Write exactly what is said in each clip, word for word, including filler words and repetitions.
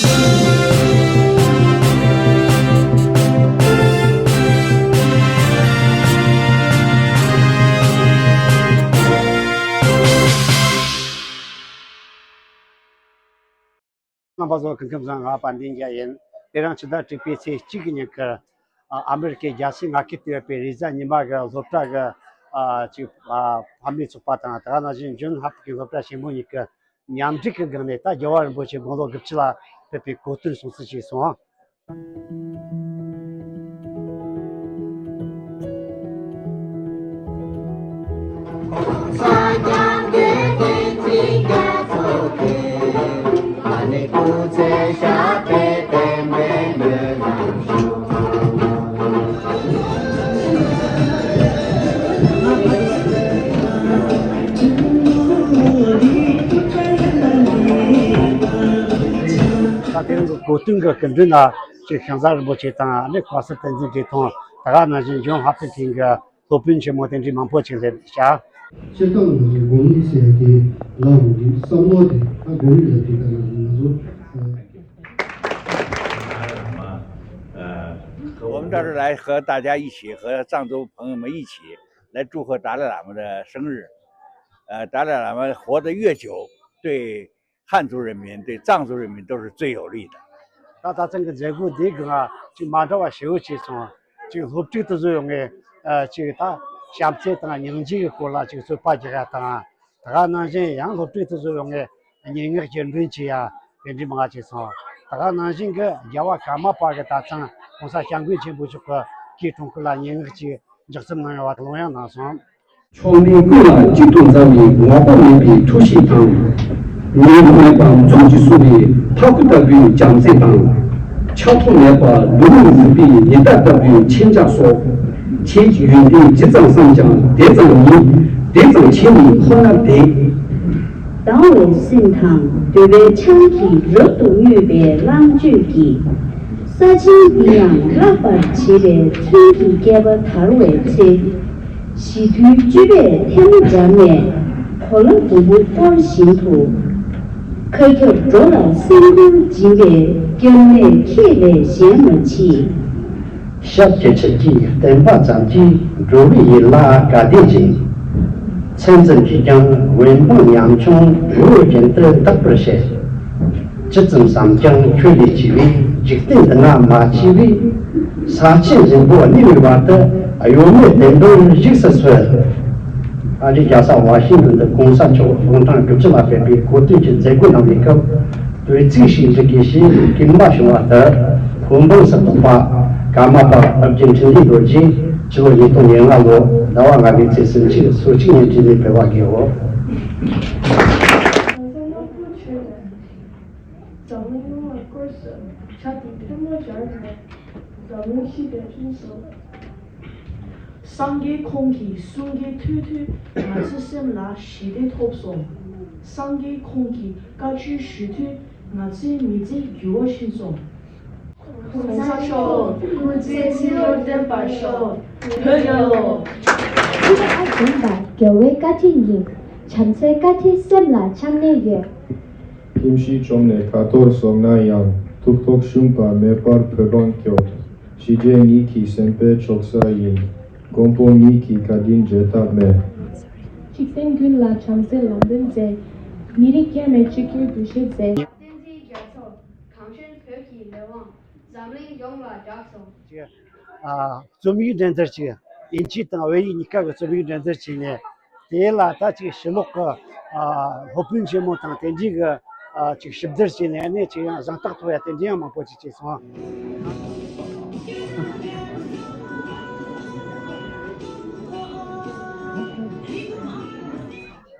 རྣམ་པ་ཚོ་སྐུ་ཁམས་བཟང་། ང་དཔལ་ལྡན་རྒྱལ་ཡིན། དེ་རིང་ཕྱི་ཟླ་དྲུག་པའི་ཚེས་གཅིག་གི་ཉིན་གྱི་ཨ་མེ་རི་ཀའི་རྒྱལ་སའི་མངའ་ཁུལ་དུ་ཡོད་པའི་རེས་གཟའ་ཉི་མ་གི་སློབ་གྲྭ་གི་ཨ་ཅིག་ཨ་ཕ་མའི་ཚོགས་པ་དང་། དེ་ག་ནང་བཞིན་ཇོན་ཧོབ་ཀིན་སློབ་གྲྭ་ཆེན་མོ་གཉིས་ཀྱི་མཉམ་འབྲེལ་གྱི་སྒང་ནས། ད་རྒྱལ་བ་རིན་པོ་ཆེ་དགུང་ལོ་དགུ་བཅུ་ལ་ཕེབས་པའི་གོ་སྟོན་སྲུང་བརྩི་བྱས་སོང་། ད་དེ་རིང་གི་གོ་སྟོན་གྱི་སྐུ་མགྲོན་ལ་ཅིག་ཤིང་བཟའ་རིན་པོ་ཆེ་དང་། ཨ་ནི་ཁ་སར་བསྟན་འཛིན་བཀྲས་མཐོང་། དེ་ག་ནང་བཞིན་ཇོན་ཧོབ་ཀིན་གྱི་སློབ་དཔོན་ཆེན་མོ་དེ་འདྲའི་མང་པོ་ཅིག་སླེབས་བཞག་སྤྱིར་བཏང་ང་ཚོ་སྒོམ་ཟེར་ཡ་དེ་ལབ་དགོས་ཀྱི་བསམ་བློ་དེ། ད་སྒོམ་ལབ་དུས་ད་ང་ང་ཚོ། 我们这儿来和大家一起，和藏族朋友们一起来祝贺达赖喇嘛的生日。呃，达赖喇嘛活得越久，对汉族人民、对藏族人民都是最有利的。 ད་ད་ཐེངས་ཀྱི་མཛད་སྒོ་འདིའི་སྒང་ཅིག་མ་འདྲ་བ་ཞེ་པོ་ཅིག་སོང་། ཅིག་སློབ་ཕྲུག་དེ་ཚོ་ཡོང་ངས་ཨ་ཅིག་ད་བྱམས་བརྩེ་དང་སྙིང་རྗེ་གི་སྐོར་ལ་ཅིག་རྩོད་པ་རྒྱག་ཡ་དང་། དེ་ག་ནང་བཞིན་ཡང་སློབ་ཕྲུག་དེ་ཚོ་ཡོང་ངས་སྙན་ངག་སྙན་སྒྲོན་བྱེད་ཡ་དེ་འདྲའི་མང་ང་ཅིག་སོང་། དེ་ག་ནང་བཞིན་གྱི་རྒྱལ་བ་ཀརྨ་པ་གི་ད་ཐེངས་གོང་ས་སྐྱབས་མགོན་ཆེན་པོ་མཆོག་གི་སྐུའི་འཁྲུངས་སྐར་ལ་སྙན་ངག་ཅིག་ལྗགས་རྩོམ་གནང་ཡོད་པ་དེ་ལོངས་ཡང་གནང་སོང་། མཆོག་དམན་ཀུན་ལ་གཅིག་ཏུ་མཛའ་བའི་ངོ་བོ་མེད་པའི་འཁྲུལ་ཞིག་དང་། ཉོན་མོངས་མེད་པ་མཛུབ་ཀྱིས་བསུ་བའི་ཕ་ཁུ་ལྟ་བུའི་བྱམས་བརྩེ་དང་། ཆགས་ཐོགས་མེད་པ་ལུས་ངག་ཡིད་པའི་ཉི་ཟླ་ལྟ་བུའི་མཁྱེན་རྒྱ་སོགས། ཁྱེད་ཀྱི་ཡོན་ཏན་ཇི་ཙམ་བསམ་ཀྱང་དེ་ཙམ་ཡིན། དེ་ཙམ་ཁྱེད་ཉིད་ཁོ་ན་བདེ། དྭངས་པའི་སེམས་དང་འདོད་པའི་ཆང་གིས་རབ་ཏུ་མྱོས་པའི་ལྷང་སྤྱོད་ཀྱིས། ས་ཆེན་འདི་ཡང་བརླག་པར་བྱེད་པའི་མཚོན་གྱི་རྐེད་པ་དར་བའི་ཚེ། ཞི་དུལ་སྤྱོད་པས་ཐལ་མོ་སྦྱར་ནས་གོ་ལ་སྦུག་པོ་གཏོར་བཞིན་དུ། མཁའ་ཁྱབ་འགྲོ་ལ་སེམས་ཁུར་སྦྱིན་པའི་སྐྱབས་གནས་ཁྱེད་ལས་གཞན་མ་མཆིས། ཞབས་ཀྱི་ཕྱིར་གྱིས་བསྟན་པ་ཙམ་གྱིས་འགྲོ་བའི་ཡིད་ལ་དགའ་བདེ་ཅིང་། མཚན་ཙམ་གྱིས་ཀྱང་འོད་འབུམ་ཉམ་ཆུང་འོད་རྒྱན་དུ་དག་པར་བྱེད། ཇི་ཙམ་བསམ་ཀྱང་ཁྱོད་ལས་སྐྱེ་བའི་འཇིག་རྟེན་འདི་ན་མ་སྐྱེ་བའི། ས་ཆེན་རིང་པོ་གནས་པའི་བར་དུ་གཡོ་མེད་བདེ་འགྲོར་བཞུགས་སུ་གསོལ། ཨ་རིའི་རྒྱལ་ས་ཝ་ཤིང་ཏོན་དུ་གོང་ས་མཆོག་དགུང་གྲངས་དྲུག་ཅུ་ལ་ཕེབས་པའི་གོ་སྟོན་གྱི་མཛད་སྒོ་གནང་བའི་སྐབས། བོད་ཚིག་ཞིག་འབྲི་དགོས་ཞེས་སྐུལ་མ་བྱུང་བ་ལྟར། བོད་འབངས་སུ་གཏོགས་པ་ཀརྨ་པ་ཨོ་རྒྱན་འཕྲིན་ལས་རྡོ་རྗེ་སྤྱི་ལོ་ཉིས་སྟོང་ཉེར་ལྔ་ལོ་ཟླ་བ་ལྔ་པའི་ཚེས་སུམ་ཅུ་སོ་གཅིག་ཉིན་འཕྲིན་ལས་འཕེལ་བ་དགེའོ། འཛམ་གླིང་ཡོངས་ལ་བཀོད་ཟེར། བྱ་དེ་ཐལ་མོ་སྦྱར་ནས་འཛམ་གླིང་ཤི་བའི་ཚུལ་སོང་། སངས་རྒྱས་ཁོང་གི་གསུང་གི་ཐོས་དུས་ང་ཚོའི་སེམས་ལ་ཞི་བདེ་ཐོབ་སོང་། སངས་རྒྱས་ཁོང་གི་བཀའ་ཆོས་ཞུ་དུས་ང་ཚོའི་མི་ཚེ་འགྱུར་བ་ཕྱིན་སོང་། གོང་ས་མཆོག་སྐུ་ཚེ་ཚེ་རབས་བརྟན་པར་ཤོག་བོད་རྒྱལ་ལོ། ཨ་དམ་པ་རྒྱལ་བའི་བཀའ་དྲིན་ཡིན། བྱམས་བརྩེའི་བཀའ་དྲིན་སེམས་ལ་ཆགས་ནས་ཡོད། ཕིང་ཤི་བཅོམ་ནས་ཁ་འཐོར་སོང་ན་ཡང་། ཐུགས་ཐོག་ཞུམ་པ་མེད་པར་བོད་འབངས་སྐྱོབ། ཞི་རྒྱས་ཉིད་ཀྱི་སེམས་དཔའི་མཆོག་ས་ཡིན། མགོན་པོ་ཉིད་ཀྱི་བཀའ་དྲིན་བརྗེད་ཐབས་མེད། འཇིག་རྟེན་ཀུན་ལ་བྱམས་བརྩེའི་ལམ་སྟོན་མཛད། མི་རིགས་ཁྱོན་ནས་གཅིག་གྱུར་འདུ་ཤེས་མཛད། བསྟན་འཛིན་རྒྱ་མཚོ་གངས་ཅན་བོད་ཀྱི་ལས་དབང་འཛམ་གླིང་ཡོངས་ལ་བསྒྲགས་སོང་། ཅིག་ཨ་རྩོམ་ཡིག་འགྲན་བསྡུར་ཅིག་དབྱིན་ཇི་དང་བོད་ཡིག་གཉིས་ཀ་གི་རྩོམ་ཡིག་འགྲན་བསྡུར་བྱས་ནས། དེ་ལ་ད་ཅིག་ཕྱི་ལོགས་ཀྱི་ཨ་སློབ་དཔོན་ཆེན་མོ་དང་དེ་འདྲའི་གི་ཨ་ཅིག་ཞིབ་བསྡུར་བྱས་ནས། ཨ་ནི་ཅིག་ཡང་གཟེངས་རྟགས་ཐོབ་ཡ་དེ་འདྲའི་ཡང་མང་པོ་ཅིག་བྱས་སོང་།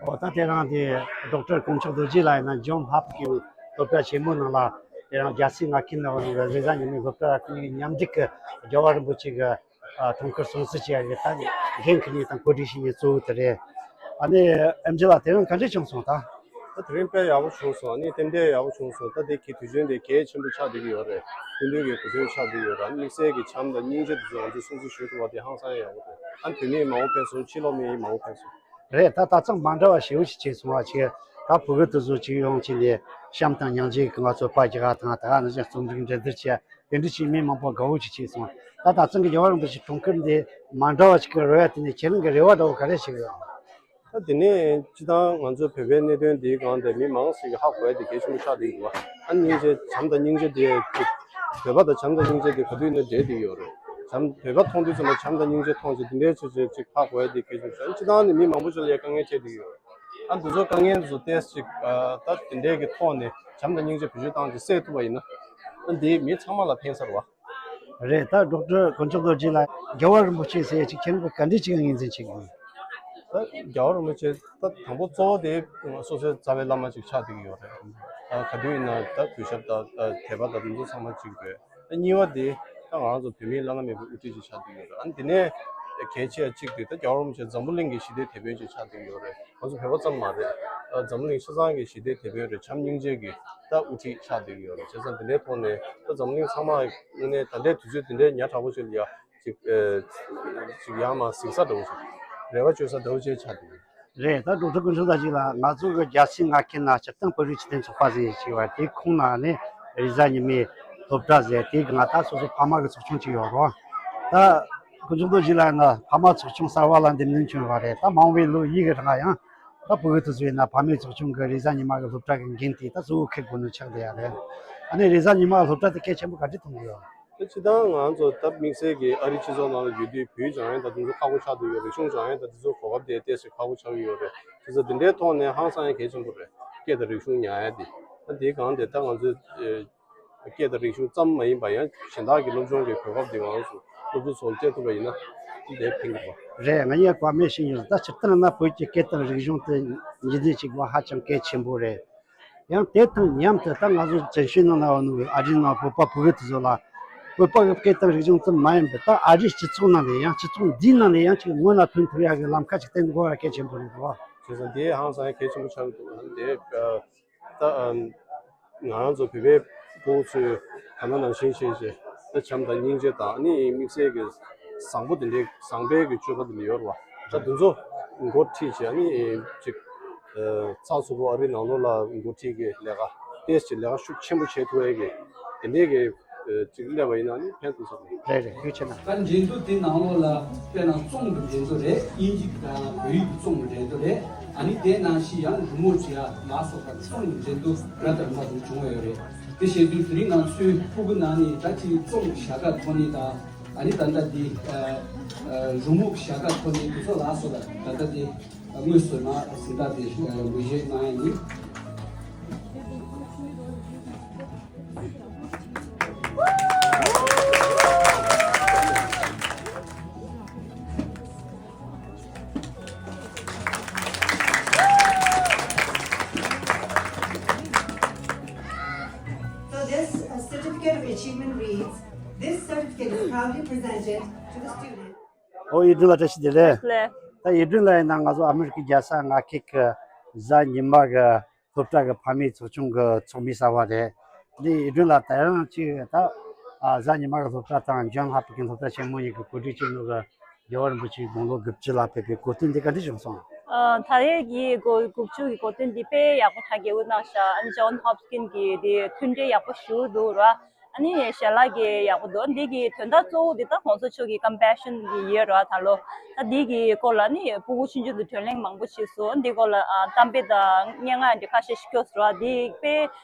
འོ་ད་དེ་རིང་དེ་ཌོག་ཊར་དཀོན་མཆོག་རྡོ་རྗེ་ལགས་ཡིན་ན་ཇོན་ཧོབ་ཀིན་སློབ་གྲྭ་ཆེན་མོ་ནང་ལ་དེ་རིང་རྒྱལ་སའི་མངའ་ཁུལ་ནང་རེས་གཟའ་ཉི་མའི་སློབ་གྲྭ་ཁོ་གཉིས་ཀྱི་མཉམ་འབྲེལ་གྱི་རྒྱལ་བ་རིན་པོ་ཆེ་གི་ཨ་འཁྲུངས་སྐར་སྲུང་བརྩི་བྱེད་ཡ་གི་ད་འགན་ཁུར་མཁན་དང་གོ་སྒྲིག་བྱེད་མཁན་གཙོ་བོ་དེ་རེད། ཨ་ནི་ཨེམ་ཆི་ལགས་དེ་རིང་ག་འདྲས་བྱུང་སོང་ད། ད་དེ་རིང་དཔེ་ཡག་པོ་བྱུང་སོང་། ཨ་ནི་རྟེན་འབྲེལ་ཡག་པོ་བྱུང་སོང་། ད་དེ་གི་དུས་ཆེན་དེ་གལ་ཆེན་པོ་ཆགས་བསྡད་ཀྱི་ཡོད་རེད། སྐུ་མདུན་གྱི་དུས་ཆེན་ཆགས་བསྡད་ཡོད་རེད། ཨ་ནི་དམིགས་བསལ་གྱི་བྱམས་དང་སྙིང་རྗེ་དེ་ཚོ་ང་ཚོས་སྲུང་བརྩི་ཞུ་ཐུབ་པ་དེ་ཧང་སང་ཡག་པོ་རེད། ཨ་ནི་བོད་མི་མང་པོ་ཕེབས་སོང་། ཕྱི་ལོགས་མི་མང་པོ་ཕེབས་སོང་། རེད། ད་ད་ཚང་མ་འདྲ་བ་ཞེ་པོ་ཞིག་བྱས་སོང་བ་ཅིག་ད་ཕྲུ་གུ་དེ་ཚོ་གཅིག་ཡོང་བྱས་ནས་བྱམས་དང་སྙིང་རྗེ་གི་ང་ཚོ་པར་རྒྱག་དང་ད་ག་ནང་བཞིན་རྩོམ་སྒྲིག་འགྲན་བསྡུར་བྱས། དེ་འདྲ་བྱས་མི་མང་པོ་དགའ་བོ་ཅིག་བྱས་སོང་། ད་ད་ཐེངས་ཀྱི་རྒྱལ་བ་རིན་པོ་ཆེ་འཁྲུངས་སྐར་འདི་མ་འདྲ་བ་ཅིག་གི་རོལ་ཡ་དེ་ནས་ཁྱེད་རང་གི་རེ་བ་འདྲ་བོ་ག་རེ་ཞིག་ཡོད། ད་དེ་ནས་སྤྱི་བཏང་ང་ཚོའི་བོད་པའི་གནད་དོན་འདིའི་སྒང་དེ་མི་མང་ཞིག་གིས་ཧ་གོ་ཡ་དེ་གལ་ཆེན་པོ་ཆགས་བསྡད་ཡོད་པ། ཨ་ནི་སྙིང་རྗེ་བྱམས་དང་སྙིང་རྗེ་དེ་ཅིག་བོད་པ་དང་བྱམས་དང་སྙིང་རྗེ་དེ་ག་དུས་ཡིན་ན་འདྲེས་བསྡད་ཡོད་རེད། བྱམས་བོད་པ་མཐོང་དུས་ཙམ་པ་བྱམས་དང་སྙིང་རྗེ་མཐོང་ཅིག་དེ་འདྲའི་ཆོས་ཅིག་ཅིག་ཧ་གོ་ཡ་དེ་གལ་ཆེན་པོ་ཆགས། སྤྱི་བཏང་ནས་མི་མང་པོ་ཞིག་ལ་ཡ་དཀའ་ངལ་འཕྲད་བསྡད་ཡོད་རེད། ཨ་འདི་ཚོ་དཀའ་ངལ་འདི་ཚོ་ཏོག་ཙམ་ཅིག་ཨ་ད་དེ་འདྲའི་གི་ཐོག་ནས་བྱམས་དང་སྙིང་རྗེ་བེད་སྤྱོད་བཏང་ཅིག་སེལ་ཐུབ་པ་ཡིན་ན། ཨ་འདི་མི་ཚང་མ་ལ་ཕན་ས་རེད་བ། རེད། ད་ཌོག་ཊར་དཀོན་མཆོག་རྡོ་རྗེ་ལགས་རྒྱལ་བ་རིན་པོ་ཆེ་ཟེར་ཅིག་ཁྱེད་རང་གིས་ག་འདྲས་ཅིག་ངོས་འཛིན་བྱེད་ཀྱི་ཡོད། ད་རྒྱལ་བ་རིན་པོ་ཆེ་ད་དང་པོ་གཙོ་བོ་དེ་སོ་སོའི་རྩ་བའི་བླ་མ་ཅིག་ཆགས་བསྡད་ཀྱི་ཡོད་རེད། ད་ག་དུས་ཡིན་ན་ད་གུས་ཞབས་དང་དད་པ་དང་དེ་ཚོ་ཚང་མ་ཅིག་དགོས། ད་གཉིས་པ་དེ་ད་ང་རང་ཚོ་བོད་མིའི་བླ་ན་མེད་པའི་དབུ་ཁྲིད་ཅིག་ཆགས་བསྡད་ཀྱི་ཡོད་རེད། ཨ་ནི་དེ་ནས་གལ་ཆེ་བ་གཅིག་དེ་ད་རྒྱལ་བ་རིན་པོ་ཆེ་འཛམ་བུ་གླིང་གི་ཞི་བདེའི་དེད་དཔོན་ཅིག་ཆགས་བསྡད་ཀྱི་ཡོད་རེད། ང་ཚོ་བོད་པ་ཙམ་མ་རེད། ཨ་འཛམ་བུ་གླིང་ཆ་ཚང་གི་ཞི་བདེའི་དེད་དཔོན་རེད། བྱམས་སྙིང་རྗེ་གི་ད་དབུ་ཁྲིད་ཆགས་བསྡད་ཀྱི་ཡོད་རེད། བྱས་ཙང་དེ་འདྲའི་ཐོག་ནས་ད་འཛམ་བུ་གླིང་ཚང་མ་དངོས་གནས་ད་ལྟའི་དུས་ཚོད་དེ་འདྲའི་ཉག་ཕྲ་པོ་ཞིག་ལ་ཡ་ཅིག་ཨ་ཅིག་ཡར་མར་གཟིགས་ས་འདྲ་བོ་ཞིག་རེ་བ་བཅོལ་ས་འདྲ་བོ་ཅིག་ཆགས་བསྡད་ཀྱི་ཡོད་རེད། ད་ཌོག་ཊར་དཀོན་མཆོག་ལགས་ཅིག་ལ་ང་ཚོ་གི་རྒྱལ་སྤྱིའི་ངག་འཁྱལ་ནང་སྤྱིར་བཏང་བོད་རིགས་སྤྱི་མཐུན་ཚོགས་པ་ཟེར་ཡས་ཅིག་ཡོད་པ་དེའི་ཁོངས་ནང་ནས་རེས་གཟའ་ཉི་མའི་སློབ་གྲྭ་ཟེར་དེའི་སྒང་ད་སོ་སོ་ཕ་མ་གི་ཚོགས་ཆུང་ཅིག་ཡོད་རེད། ད་དཀོན་མཆོག་རྡོ་རྗེ་ལགས་ནི་ཕ་མ་ཚོགས་ཆུང་གསར་པ་ལ་འདེམས་ཐོན་བྱུང་བ་རེད། ད་མང་བོའི་ལོ་ཡི་གི་རིང་ཡང་ད་ཕྲུ་གུ་དེ་ཚོ་ཡིན་ན་ཕ་མའི་ཚོགས་ཆུང་གི་རེས་གཟའ་ཉི་མ་གི་སློབ་གྲྭ་གི་འགན་དེ་ད་གཙོ་བོ་འཁུར་དགོས་ནི་ཆགས་བསྡད་ཡ་རེད། ཨ་ནི་རེས་གཟའ་ཉི་མ་གི་སློབ་གྲྭ་དེ་གལ་ཆེན་པོ་ག་འདྲ་མཐོང་གི་ཡོད། ད་སྤྱིར་བཏང་ང་ཚོ་ད་དམིགས་བསལ་གྱི་ཨ་རིའི་སྤྱི་ཚོགས་ནང་ལ་ཡོད་དུས་བོད་ཡིག་སྦྱང་ཡ་ད་དེ་ཚོ་ཁག་པོ་ཆགས་བསྡད་ཡོད། རིག་གཞུང་སྦྱང་ཡ་ད་དེ་ཚོ་གོ་སྐབས་དེ་ཏོག་ཙམ་ཁག་པོ་ཆགས་ཀྱི་ཡོད་རེད། དེ་ཚོ་དེ་འདྲའི་ཐོག་ནས་ཧང་སང་ཡ་གལ་ཆེན་པོ་རེད། སྐད་དང་རིག་གཞུང་ཉར་ཡ་དེ། ད་དེའི་སྒང་དེ་ད་ང་ཚོས་ཨེ་སྐད་དང་རིག་གཞུང་ཙམ་མ་ཡིན་པ་ཡང་གཞན་དག་གི་སློབ་སྦྱོང་གི་གོ་སྐབས་དེ་ང་ཚོ་སློབ་ཕྲུག་ཚོར་སྤྲད་ཐུབ་པ་ཡིན་ན་དེ་ཕན་གྱི་རེད། རེད། ང་ཡང་བཀའ་མོལ་ཞིག་ཡོད། ད་སྤྱིར་བཏང་ན་བོད་ཀྱི་སྐད་དང་རིག་གཞུང་དེ་ཉིན་རེ་གཅིག་པ་ཧ་ཅང་གལ་ཆེན་པོ་རེད། ཡང་དེ་དང་མཉམ་དུ་ད་ང་ཚོ་བཙན་བྱོལ་ནང་ལ་ཡོད་ནོ་ཨ་རིའི་ནང་བོད་པ་བོད་རིགས་དེ་ཚོ་ལ་བོད་པ་གི་སྐད་དང་རིག་གཞུང་ཙམ་མ་ཡིན་པར་ད་ཨ་རིའི་སྤྱི་ཚོགས་ནང་ལ་ཡང་སྤྱི་ཚོགས་འདིའི་ནང་ལ་ཡང་ཅིག་སྔོན་ལ་ཐོན་ཐུབ་ཡག་གི་ལམ་ཁ་ཅིག་བསྟན་དགོས་པ་གལ་ཆེན་པོ་རེད་དོ། བྱས་ཙང་དེ་ཧང་སང་གལ་ཆེན་པོ་ཆགས་ཀྱི་འདུག་དེ་ད་ང་རང་ཚོ་བོད་པའི་ཕྲུ་གུ་ཚོས་ད་ནང་བཞིན་བྱས་བྱས་ད་བྱམས་དང་སྙིང་རྗེ་དང་ནི་དམིགས་བསལ་གྱི་བཟང་པོ་དེ་འདྲའི་བཟང་པོའི་གི་སྤྱོད་པ་དེ་འདྲ་ཡོད་རེད་བ། ད་དེ་ཚོ་འགོ་ཁྲིད་བྱས་ནི་ཅིག་ཚགས་ཚུད་པོ་ཨ་རིའི་ནང་ལོགས་ལ་འགོ་ཁྲིད་ཀྱི་ལས་ཀ་ཏོག་ཙམ་ལས་ཀ་ཤུགས་ཆེན་པོ་བྱེད་ཐུབ་ཡས་ཀྱི་དེ་འདྲའི་གི་ཅིག་སླེབས་པ་ཡིན་ན་ནི་ཕན་ཐོགས་ས་རེད། རེད་རེད། ཡིད་ཆེས་གནང་། ད་འགྲན་བསྡུར་དེ་ནང་ལོགས་ལ་དཔེར་ན་རྩོམ་གྱི་འགྲན་བསྡུར་རེད། དབྱིན་ཇི་དང་བོད་ཡིག་གི་རྩོམ་གྱི་འགྲན་བསྡུར་རེད། ཨ་ནི་དེ་ནང་བཞིན་ཡང་རི་མོ་བྲིས་ཡ་ལ་སོགས་པ་རྩོམ་གྱི་འགྲན་བསྡུར་རབ་དང་རིམ་པ་དེ་བྱུང་བ་ཡོད་རེད། དེ་བྱེད་དུས་དེ་རིང་ང་ཚོའི་ཕྲུ་གུ་ནང་ནས་ད་ཅིག་རྩོམ་གྱི་བྱ་དགའ་ཐོབ་ནི་དང་ཨ་ནི་ད་ལྟ་འདི་རི་མོ་གི་བྱ་དགའ་ཐོབ་ནི་དེ་ཚོ་ལ་སོགས་པ་ད་ལྟ་འདི་དངོས་སུ་ན་གཟེངས་རྟགས་དེ་འབུལ་བཞེས་གནང་ཡ་ཡིན། So this uh, certificate of achievement reads, this certificate is proudly presented to the student. ཨོ་ཡིག་སྒྲོན་ལགས་བཀྲ་ཤིས་བདེ་ལེགས། ལགས། ད་ཡིག་སྒྲོན་ལགས་ཡིན་ན་ང་ཚོ་ཨ་མི་རི་ཀའི་རྒྱལ་ས་མངའ་ཁུལ་གྱི་གཟའ་ཉི་མ་གི་སློབ་གྲྭ་གི་ཕ་མའི་ཚོགས་ཆུང་གི་ཚོགས་མི་གསར་པ་རེད། འདི་ཡིག་སྒྲོན་ལགས་ད་རང་ཅིག་ད་ཨ་གཟའ་ཉི་མ་གི་སློབ་གྲྭ་དང་ཇོན་ཧོབ་ཀིན་སློབ་གྲྭ་ཆེན་མོ་གཉིས་ཀྱི་གོ་སྒྲིག་བྱས་ནོ་གི་རྒྱལ་བ་རིན་པོ་ཆེའི་དགུང་ལོ་དགུ་བཅུ་ལ་ཕེབས་པའི་གོ་སྟོན་འདི་ག་འདྲ་བྱུང་སོང་། ཨ་ད་རེས་ཀྱི་གོ་དགུ་བཅུ་གི་གོ་སྟོན་འདི་དཔེ་ཡག་པོ་གྲ་རྒྱས་པོ་གནང་ཤག་ཨ་ནི་ཇོན་ཧོབ་ཀིན་གྱི་དེ་མཐུན་འབྲེལ་ཡག་པོ་ཞུ་འདུག་ར། ཨ་ནི་ཞལ་ལག་གི་ཡག་པོ་འདུག་འདི་གི་དོན་དག་གཙོ་བོ་འདི་ད་༸གོང་ས་མཆོག་གི་ཀམ་པེ་ཤན་གྱི་ཡོད་ར་ད་ལོ། ད་འདི་གི་སྐོར་ལ་ནི་ཕྲུ་གུ་ཆུང་ཆུང་དུ་བགྲོ་གླེང་མང་པོ་བྱས་སོང་། འདི་སྐོར་ལ་ཨ་གཏམ་དཔེ་དང་སྙན་ངག་འདི་ཁ་ཤས་ཤིག་སྐྱོར་སོང་ར། འདི་དཔེ་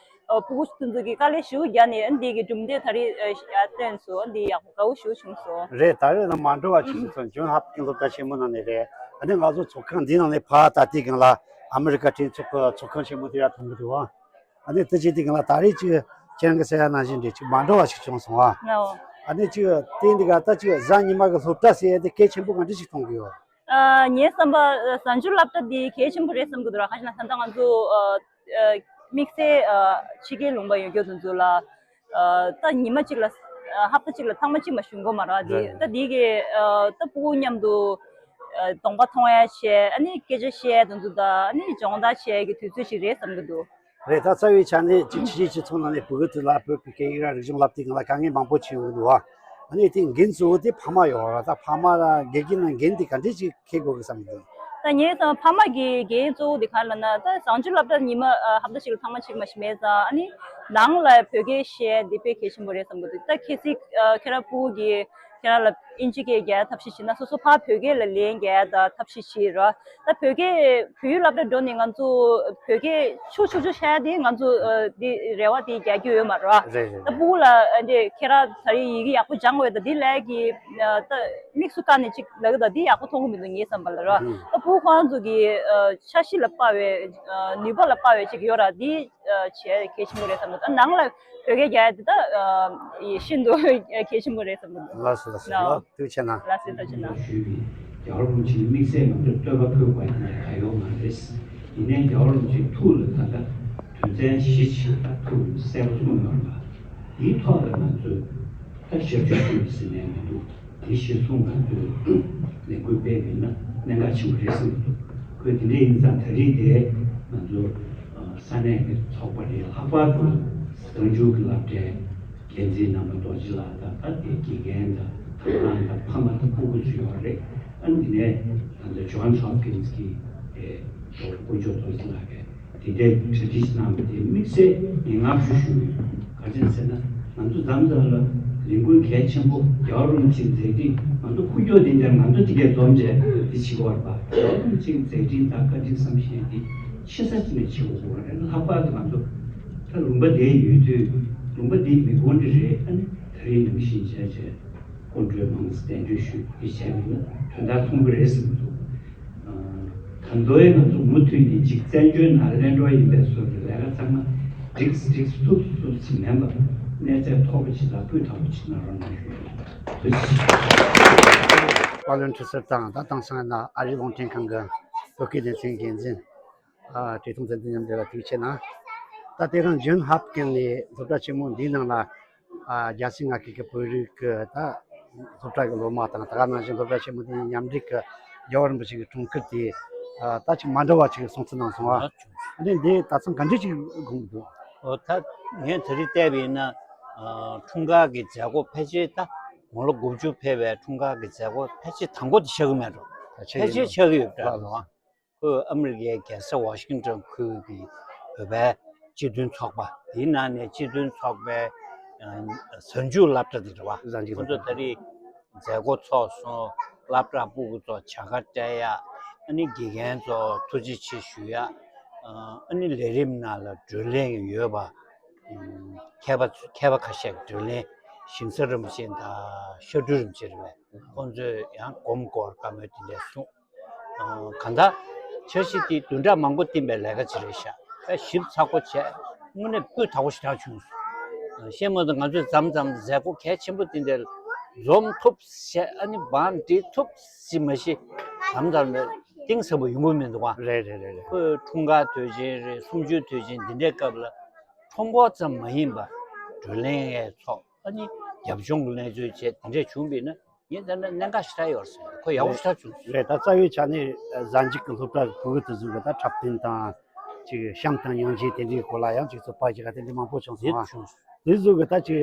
ཨ་ཕྲུ་གུ་དེ་ཚོ་གི་དཀའ་ལས་ཞེ་པོ་རྒྱག་ནས་ཨ་འདི་གི་གྲུབ་འབྲས་ད་རེས་ཨ་བཏོན་སོང་། འདི་ཡག་པོ་དགའ་བོ་ཞེ་པོ་བྱུང་སོང་། རེད། ད་རེས་ན་མ་འགྲོ་བ་ཞིག་སོང་། ཇོན་ཧོབ་ཀིན་སློབ་གྲྭ་ཆེན་མོ་ནང་ནས་རེད། ཨ་ནི་ང་ཚོ་ཚོགས་ཁང་འདི་ནང་ནས་ཕར་ད་ལྟའི་སྒང་ལ་ཨ་མི་རི་ཀ་གྲོས་ཚོགས་ཀྱི་ཚོགས་ཁང་ཆེན་མོ་དེ་ཡར་མཐོང་གི་འདུག་ཨ། ཨ་ནི་དེ་བྱས་དེ་གང་ལ་ད་རེས་ཅིག་ཁྱེད་རང་གིས་ཟེར་ཡ་ནང་བཞིན་རེད། ཅིག་མ་འདྲ་བ་ཞིག་བྱུང་སོང་ཨ། ཨོ། ཨ་ནི་ཅིག་དེ་འདི་ག་ད་ཅིག་གཟའ་ཉི་མ་གི་སློབ་གྲྭ་ཟེར་ཡ་དེ་གལ་ཆེན་པོ་ག་འདྲ་ཞིག་མཐོང་གི་ཡོད། ཨ་ངའི་བསམ་པ་གཟའ་མཇུག་སློབ་གྲྭ་འདི་གལ་ཆེན་པོ་རེད་བསམ་གི་འདུག་ར། ཁ་ཤས་ན་ད་ལྟ་ང་ཚོ་ཨ་ཨ་དམིགས་བསལ་ཨ་ཕྱི་རྒྱལ་ལུང་པ་ཡོད་རྒྱུ་དེ་ཚོ་ལ་ཨ་ད་ཉི་མ་གཅིག་ལ་ཨ་ཧབ་ཏ་གཅིག་ལ་ཐེངས་མ་གཅིག་མ་ཞུ་དགོས་མ་རེད་འདི། རེད། ད་འདི་གི་ཨ་ད་ཕྲུ་གུ་མཉམ་དུ་ཨ་གདོང་པ་མཐོང་ཡ་བྱས། ཨ་ནི་སྐད་ཆ་བཤད་ཡ་དེ་ཚོ་དང་ཨ་ནི་སྦྱོང་བརྡར་བྱེད་ཡ་གི་དུས་ཚོད་ཅིག་རེད་བསམ་གི་འདུག་རེད། ད་རྩ་བའི་ཆ་ནས་ཅིག་ཕྱི་རྒྱལ་སྤྱི་ཚོགས་ནང་ནས་བོད་ཀྱི་དུས་ལ་བོད་ཀྱི་སྐད་ཡིག་ར་རིག་གཞུང་བསླབ་དུས་སྒང་ལ་དཀའ་ངལ་མང་པོ་བྱུང་ཡོད་འདུག་བ། ཨ་ནི་དེ་འགན་གཙོ་བོ་དེ་ཕ་མ་ཡོད་ར། ད་ཕ་མ་ར་དགེ་རྒན་ནང་འགན་དེ་ག་འདྲས་ཅིག་འཁྱེར་དགོས་ཀྱི་བསམ་གི་འདུག་ད་ངའི་ད་ཕ་མ་གི་འགན་གཙོ་བོ་དེ་ག་རེ་ལབ་ན། ད་བཟང་སྤྱོད་སློབ་གྲྭ་ཉི་མ་ཨ་ཧབ་ཏ་ཞིག་ལ་ཐེངས་མ་གཅིག་མ་གཏོགས་མེད་ཙང་། ཨ་ནི་ནང་ལ་བོད་སྐད་བཤད་ཡ་དེ་དཔེ་གལ་ཆེན་པོ་རེད་བསམ་གི་འདུག་ད་གལ་སྲིད་ཨ་ཁྱེད་རང་སྤུ་གུ་གིས་ཁྱེད་རང་ལ་ཨིན་ཇི་སྐད་རྒྱག་ཡ་ཐབས་ཤེས་བྱེད་ན། སོ་སོ་ཕར་བོད་སྐད་ལ་ལན་རྒྱག་ཡ་ད་ཐབས་ཤེས་བྱེད་རོགས། ད་བོད་སྐད་བོད་ཡིག་སློབ་གྲྭ་འགྲོ་ནས་ང་ཚོ་བོད་སྐད་ཆུ་ཆུ་ཆུ་བཤད་ཡ་དེ་ང་ཚོ་ཨ་དེ་རེ་བ་དེ་རྒྱག་རྒྱུ་ཡོད་མ་རེད། རེད་རེད། ད་རེད། སྤུ་གུ་ལ་ཨ་འདྲས་ཁྱེད་རང་ད་རེས་ཡི་གེ་ཡག་པོ་སྦྱངས་ཡོད་ད་དེ་ལས་ཀྱི་ཨ་ད་དམིགས་སུ་བཀར་ནས་ཅིག་ལབ་གི་ད་དེ་ཡག་པོ་མཐོང་གི་མི་འདུག་ངའི་བསམ་པ་ལ་ར། ཨ་ད་སྤུ་གུ་ཁོ་རང་ཚོ་གི་ཨ་འཆར་གཞི་ལ་དཔག་པའི་ཨ་ནུས་པ་ལ་དཔག་པའི་ཅིག་ཡོད་ར། དེ་ཨ་བྱས་གལ་ཆེན་པོ་རེད་བསམ་གི་འདུག་ད་ནང་ལ་བོད་སྐད་རྒྱག་ཡ་དེ་ད་ཨ་ཡེ་ཤིན་ཏུ་གལ་ཆེན་པོ་རེད་བསམ་གི་འདུག་ལགས་སོ། ལགས་སོ། ལགས། ལགས་ཐུགས་རྗེ་ཆེ་གནང་། ལགས་སོ། ཐུགས་རྗེ་གནང་། ཞུས་པའི་རྒྱལ་བ་རིན་པོ་ཆེའི་དམིགས་བསལ་ང་ཚོས་བསྟོད་པ་ཕུལ་དགོས་ཡ་དེ་འདྲ་གང་ཡོད་མ་རེད། ཡིན་ནའི་རྒྱལ་བ་རིན་པོ་ཆེའི་ཐུགས་ལ་ད་ལྟ་དོན་ཚན་བཞི་ཅིག་ད་ཐུགས་ལ་གསལ་པོ་གསུངས་ཡོད་རེད་པ། དེའི་ཐོག་ལ་ང་ཚོས་ད་ཞབས་ཞུ་ཞུ་ཟེར་ནས་མི་འདུག་དེ་གཞིར་བཟུང་ང་ཚོས་ལས་འགུལ་སྤེལ་བ་ཡིན་ན་གནད་འགག་ཆེན་པོ་རེད་བསམ་གྱི་འདུག་ཁོས་དེ་འདྲ་ཡིན་ཙང་ད་རེས་དེ་ང་ཚོ་ས་གནས་ཀྱི་ཚོགས་པ་རེད། ལྷག་པར་དུ་གཙང་ཆུ་གི་སློབ་གྲྭའི་འགན་འཛིན་རྣམ་པ་རྡོ་རྗེ་ལགས་དང་། ད་དེ་དགེ་རྒན་དང་དང་བླངས་དང་ཕ་མ་དང་སྤུ་གུ་ཚོ་ཡོད་རེད། ཨ་ནི་དེ་ནས་ད་ལྟ་ཇོན་སི་ཧོབ་ཀིན་སི་གི་ཨེ་དཀོན་མཆོག་རྡོ་རྗེ་ལགས་ཀྱིས་དེ་འདྲའི་གྲ་སྒྲིག་གནང་བ་དེ་དམིགས་བསལ་ངས་བསྔགས་བརྗོད་ཞུ་གི་ཡོད། ག་རེ་ཟེར་ན་ང་ཚོ་མཚམས་མཚམས་ལ་ལས་འགུལ་གལ་ཆེན་པོ་རྒྱལ་བ་རིན་པོ་ཆེའི་མཛད་འཕྲིན་ང་ཚོ་ཁུག་ཀྱོག་དེ་འདྲ་ང་ཚོ་དེ་གས་འཛོམས་བྱས་དེ་བྱེད་ཀྱི་ཡོད་རེད་པ། རྒྱལ་བ་རིན་པོ་ཆེའི་མཛད་འཕྲིན་དང་བཀའ་དྲིན་བསམ་ཤེས་དེ་ཆེ་ས་ཅིག་ནས་བྱེད་དགོས་ཀྱི་ཡོད་རེད། ལྷག་པར་དུ་ང་ཚོ་ད་ལུང་པ་དེའི་ཡུལ་དུས་ལུང་པ་འདི་མི་དགོན་འདྲ་རེད། ཨ་ནི་ད་རེས་ནང་བཞིན་བྱས་བྱས་སྐུ་མགྲོན་མང་ཙམ་གདན་འདྲེན་ཞུས་ཏེ་བྱས་པ་ཡིན་ན་དོན་དག་ཐོན་གྱི་རེད་བསམ་གྱི་འདུག་ད་དུང་ཡང་ང་ཚོ་མུ་མཐུད་ནས་ཅིག་བཙན་བྱོལ་ནང་གླེང་གྲོགས་ཡིན་པའི་བཟོ་འདྲ་ལས་ཀ་ཚང་མ་འགྲིགས་འགྲིགས་ཐུབ་ཐུབ་ཅིག་མིན་པར་གནས་ཚད་མཐོ་པོ་ཅིག་དང་སྤུས་དག་པོ་ཅིག་གནང་རོགས་གནང་ཞུ། ཐུགས་རྗེ་ཆེ། བཀའ་བློན་ཁྲི་ཟུར་དང་ད་དེང་སང་ཡིན་ན་ཨ་རིའི་རླུང་འཕྲིན་ཁང་གི་བོད་སྐད་སྡེ་ཚན་འགན་འཛིན། ཨ་བཀྲས་མཐོང་ཚེ་བརྟན་མཉམ་འབྲེལ་ལ་ཐུགས་རྗེ་ཆེ་གནང་། ད་དེ་རིང་ཇོན་ཧོབ་ཀིན་སི་སློབ་གྲྭ་ཆེན་མོ་འདིའི་ནང་ལ་ཨ་རྒྱལ་སྤྱིའི་ངག་སྐད་ཀྱི་བོད་རིགས་ཀྱི་ད་སློབ་གྲྭ་གི་སློབ་མ་དང་། ད་ག་ནང་བཞིན་སློབ་གྲྭ་ཆེན་མོ་འདི་མཉམ་འབྲེལ་གྱི་རྒྱལ་བ་རིན་པོ་ཆེ་གི་འཁྲུངས་སྐར་དེ་ཨ་ད་ཅིག་མ་འདྲ་བ་ཅིག་སྲུང་བརྩི་གནང་སོང་ཨ། ཨ་ནི་འདི་ད་ཚང་ག་འདྲ་ཅིག་དགོངས་འདུག་ཨོ་ད་ངས་དེ་རིང་བལྟས་པ་ཡིན་ན་ཨ་འཁྲུངས་སྐར་གྱི་མཛད་སྒོ་ཕལ་ཆེར་ད་དགུང་ལོ་དགུ་བཅུ་ཕེབས་པའི་འཁྲུངས་སྐར་གྱི་མཛད་སྒོ་ཕལ་ཆེར་དང་པོ་དེ་ཆགས་ཀྱི་མེད་འགྲོ། ཕལ་ཆེར་ཆགས་ཀྱི་ཡོད་འདྲ། ལགས་ལགས། ཁོས་ཨ་མི་རི་ཀའི་རྒྱལ་ས་ཝ་ཤིང་ཊོན་ཁུལ་གྱི་བོད་པའི་སྤྱི་མཐུན་ཚོགས་པ་དེའི་ནང་ནས་སྤྱི་མཐུན་ཚོགས་པའི་ཨ་གཟའ་མཇུག་སློབ་གྲྭ་དེ་རེད་བ། གཟའ་མཇུག་ཁོ་ཚོ་ད་རེས་མཛད་སྒོ་ཚོགས་སོང་། སློབ་གྲྭ་སྤུ་གུ་ཚོ་བྱ་དགའ་སྤྲད་ཡ། ཨ་ནི་དགེ་རྒན་ཚོ་ཐུགས་རྗེ་ཆེ་ཞུ་ཡ། ཨ་ནི་ལས་རིམ་ནང་ལ་བགྲོ་གླེང་ཡོད་པ། ཨ་མཁས་པ་མཁས་པ་ཁ་ཤས་ཀྱི་བགྲོ་གླེང་། ཞིང་ས་རིན་པོ་ཆེ་དང་ཤ་སྦྲུལ་རིན་པོ་ཆེ་རེད་པས། ཁོང་ཚོས་ཡང་སྒོམ་སྐོར་བཀའ་མོལ་དེ་འདྲས་གསུངས། ཨ་གང་ལྟར་འཆར་གཞི་དེ་བདུན་ཕྲག་མང་པོ་བཏིང་པའི་ལས་ཀ་ཅིག་རེད་ཤག་ཨ་ཞིབ་ཚགས་པོ་བྱས། དངོས་གནས་སྤུས་དག་པོ་ཞེ་དྲག་བྱུང་སོང་། ཨ་བཤད་མ་ཐུབ། ང་ཚོས་མཚམས་མཚམས་མཛད་སྒོ་གལ་ཆེན་པོ་དེ་འདྲ་འཛོམས་ཐུབ་བྱས། ཨ་ནི་བང་སྒྲིག་ཐུབ་ཟིན་མ་གཞི་མཚམས་མཚམས་ལ་གཏིང་ཟབ་པོ་ཡོང་གི་མི་འདུག་ག་རེད་རེད་རེད་རེད། ཁོས་འཁྲུངས་སྐར་དུས་ཆེན་རེད། གསུམ་བཅུའི་དུས་ཆེན་འདི་འདྲའི་སྐབས་ལ་ཁྲོམ་སྐོར་ཙམ་མ་ཡིན་པར་བགྲོ་གླེང་ཡས་ཚོགས། ཨ་ནི་རྒྱབ་ལྗོངས་ཀྱི་གནས་ཚུལ་བྱས་དེ་འདྲས་བྱུང་བ་ཡིན་ན། ངས་བལྟས་ན་གནད་འགག་ཞེ་དྲག་ཡོད་རེད་བསམ། ཁོ་ཡག་པོ་ཞེ་དྲག་བྱུང་སོང་། རེད། ད་རྩ་བའི་ཆ་ནས་གཟའ་མཇུག་གི་སློབ་གྲྭ་གི་ཕྲུ་གུ་དེ་ཚོ་གི་ད་འཁྲབ་སྟོན་དང་། ཅིག་བྱམས་དང་སྙིང་རྗེ་དེ་འདྲའི་སྐོར་ལ་ཡང་ཅིག་ཚོད་དཔག་བྱེད་ག་དེ་འདྲ་མང་པོ་བྱུང་སོང་ཨ། དེ་ཚོ་གི་ད་ཅིག་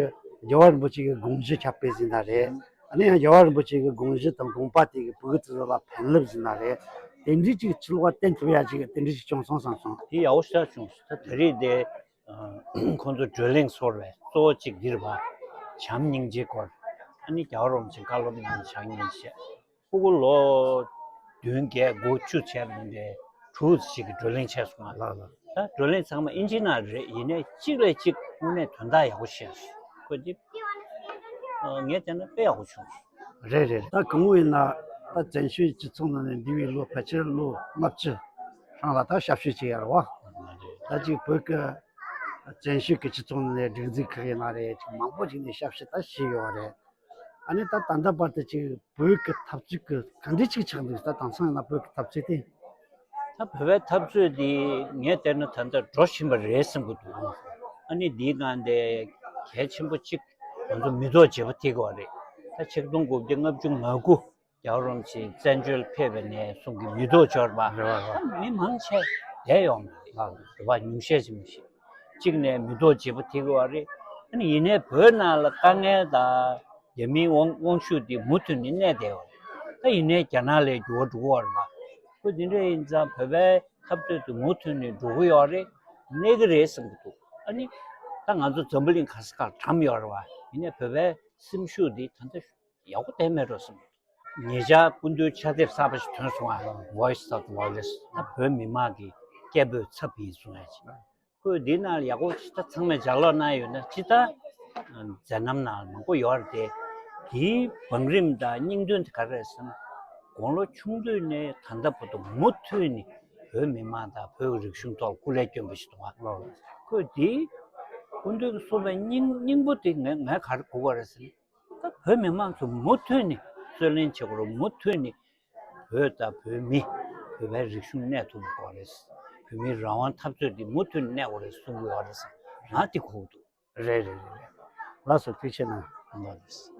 རྒྱལ་བ་རིན་པོ་ཆེ་གི་དགོངས་གཞི་ཁྱབ་སྤེལ་ཟིན་ན་རེད། ཨ་ནི་ཡང་རྒྱལ་བ་རིན་པོ་ཆེ་གི་དགོངས་གཞི་དང་དགོངས་པ་དེ་གི་ཕྲུ་གུ་དེ་ཚོ་ལ་ཕན་རླབས་ཟིན་ན་རེད། དེ་འདྲའི་ཅིག་ཕྱི་ལོགས་བསྟན་ཐུབ་ཡ་ཅིག་དེ་འདྲ་ཞིག་བྱུང་སོང་བསམ་སོང་། དེ་ཡག་པོ་ཞེ་དྲག་བྱུང་སོང་། ད་དེ་རིང་དེ། ཁོང་ཚོ་བགྲོ་གླེང་ཚོགས་པའི་གཙོ་བོ་གཅིག་འདི་རེད་པ། བྱམས་སྙིང་རྗེའི་སྐོར། ཨ་ནི་རྒྱལ་བ་རིན་པོ་ཆེ་བཀའ་སློབ་གནང་བྱམས་སྙིང་རྗེ། ཕྲུ་གུ་ལོ་བདུན་བརྒྱད་དགུ་བཅུ་བྱས་པ་འདི་འདྲའི་དྲུག་ཅིག་གི་བགྲོ་གླེང་བྱས་སོང་ང་། ལགས་ལགས། ད་བགྲོ་གླེང་ཚང་མ་ཨིན་ཇི་ནང་རེད། ཡིན་ནའི་གཅིག་ལས་གཅིག་དངོས་གནས་དོན་དག་ཡག་པོ་བཤད་སོང་། ཁོ་འདི་ངས་བལྟས་ན་དཔེ་ཡག་པོ་བྱུང་སོང་། རེད་རེད། ད་གང་བོ་ཡིན་ན་ད་བཙན་བྱོལ་སྤྱི་ཚོགས་ནང་ནས་འདས་པའི་ལོ་ཕལ་ཆེར་ལོ་ལྔ་བཅུ་སྲང་ལ་ད་ཞབས་ཞུ་བྱས་ཡོད་རེད་བ། ད་ཅིག་བོད་ཀྱི་བཙན་བྱོལ་གྱི་སྤྱི་ཚོགས་ནང་ནས་སྒྲིག་འཛུགས་ཁག་ཡིན་ན་རེད། ཅིག་མང་པོ་ཅིག་ནས་ཞབས་ཞུ་ད་བྱས་ཡོད་རེད། ཨ་ནི་ད་ད་ལྟ་བར་དུ་ཅིག་བོད་ཀྱི་འཐབ་རྩོད་ཀྱི་ག་འདྲ་ཅིག་ཆགས་འདུག་ད་དེང་སང་ཡིན་ན་བོད་ཀྱི་འཐབ་རྩོད་དེ། ད་བོད་པའི་འཐབ་རྩོད་འདི་ངས་བལྟས་ན་ད་ལྟ་འགྲོ་བཞིན་པ་རེད་བསམ་གྱི་འདུག་ཨ་ནི་འདིའི་ནང་དེ་གལ་ཆེན་པོ་གཅིག་ང་ཚོ་མི་ཐོག་བརྗེ་པོ་ཐེབས་ཀྱི་ཡོད་རེད། ད་ཆིག་སྟོང་དགུ་བརྒྱ་ལྔ་བཅུ་ང་དགུ་རྒྱལ་བ་རིན་པོ་ཆེ་བཙན་བྱོལ་ཕེབས་པ་ནས་བཟུང་གི་མི་ཐོག་འབྱོར་བ། རེད་བ་རེད་བ། ད་མི་མང་ཆེ་བསྡད་ཡོད་མ་རེད། ལགས་རེད་བ། ཉུང་ཤས་ཅིག་མ་གཏོགས། གཅིག་ནས་མི་ཐོག་བརྗེ་པོ་ཐེབས་ཀྱི་ཡོད་རེད། ཨ་ནི་ཡིན་ནའི་བོད་ནང་ལ་དཀའ་ངལ་དང་རྒྱ་མིའི་དབང་དབང་ཤུགས་འདི་མུ་མཐུད་ནས་གནས་བསྡད་ཡོད་རེད། ད་ཡིན་ནའི་རྒྱ་ནག་ལ་འགྱུར་བ་འགྲོ་གི་ཡོད་རེད་བ། ཁོ་འདི་འདྲ་ཡིན་ཙང་བོད་པའི་འཐབ་རྩོད་དེ་མུ་མཐུད་ནས་འགྲོ་གི་ཡོད་རེད། གནས་ཀྱི་རེད་བསམ་གྱི་འདུག་ཨ་ནི་ད་ང་ཚོ་འཛམ་བུ་གླིང་ག་ས་གར་གྲམ་ཡོད་རེད་བ། ཡིན་ནའི་བོད་པའི་སེམས་ཤུགས་འདི་ད་ལྟ་ཡག་པོ་བསྡད་མེད་འགྲོ་བསམ་གྱི་འདུག་ཉེ་ཆར་སྐུ་མདུན་ཕྱག་དེབ་གསར་པ་ཞིག་ཐོན་སོང་ཨ། Voice of the Voiceless། ད་བོད་མི་མང་གི་སྐད་འབོད་ཚབ་ཡིན་གསུང་ཡ་ཅིག་ཁོས་འདི་ནང་ལ་ཡག་པོ་ཅིག་ད་ཚང་མས་ལྗགས་ཀློག་གནང་ཡོད་ན་ཅིག་ད་མཛད་རྣམ་ནང་ལ་མང་པོ་ཡོད་རེད་དེ། དེའི་བང་རིམ་དང་སྙིང་དོན་དེ་ག་རེ་རེད་ཟེར་ན། དགུང་ལོ་ཆུང་དུས་ནས་ད་ལྟ་བར་དུ་མུ་མཐུད་ནས་བོད་མི་མང་དང་བོད་ཀྱི་རིག་གཞུང་ཐོག་ལ་སྐུ་ལས་བསྐྱོན་པ་ཞིག་འདུག་ག་ཁོས་དེའི་སྐུ་མདུན་གྱིས་གསུངས་པའི་སྙིང་སྙིང་པོ་དེ་ངས་ངས་ག་རེ་གོ་དགོས་རེད་ཟེར་ན། ད་བོད་མི་མང་ཚོ་མུ་མཐུད་ནས་རྩོད་ལེན་བྱེད་དགོས་རེད། མུ་མཐུད་ནས་བོད་དང་བོད་མི། བོད་པའི་རིག་གཞུང་གནས་ཐུབ་དགོས་རེད། བོད་མིའི་རང་དབང་འཐབ་རྩོད་འདི་མུ་མཐུད་ནས་གནས་དགོས་རེད་གསུང་གི་ཡོད་རེད་ཟེར། ང་དེ་གོ་གི་འདུག་རེད་རེད་རེད་རེད། ལགས་སོ། ཐུགས་རྗེ་ཆེ་གནང་། ལགས་སོ།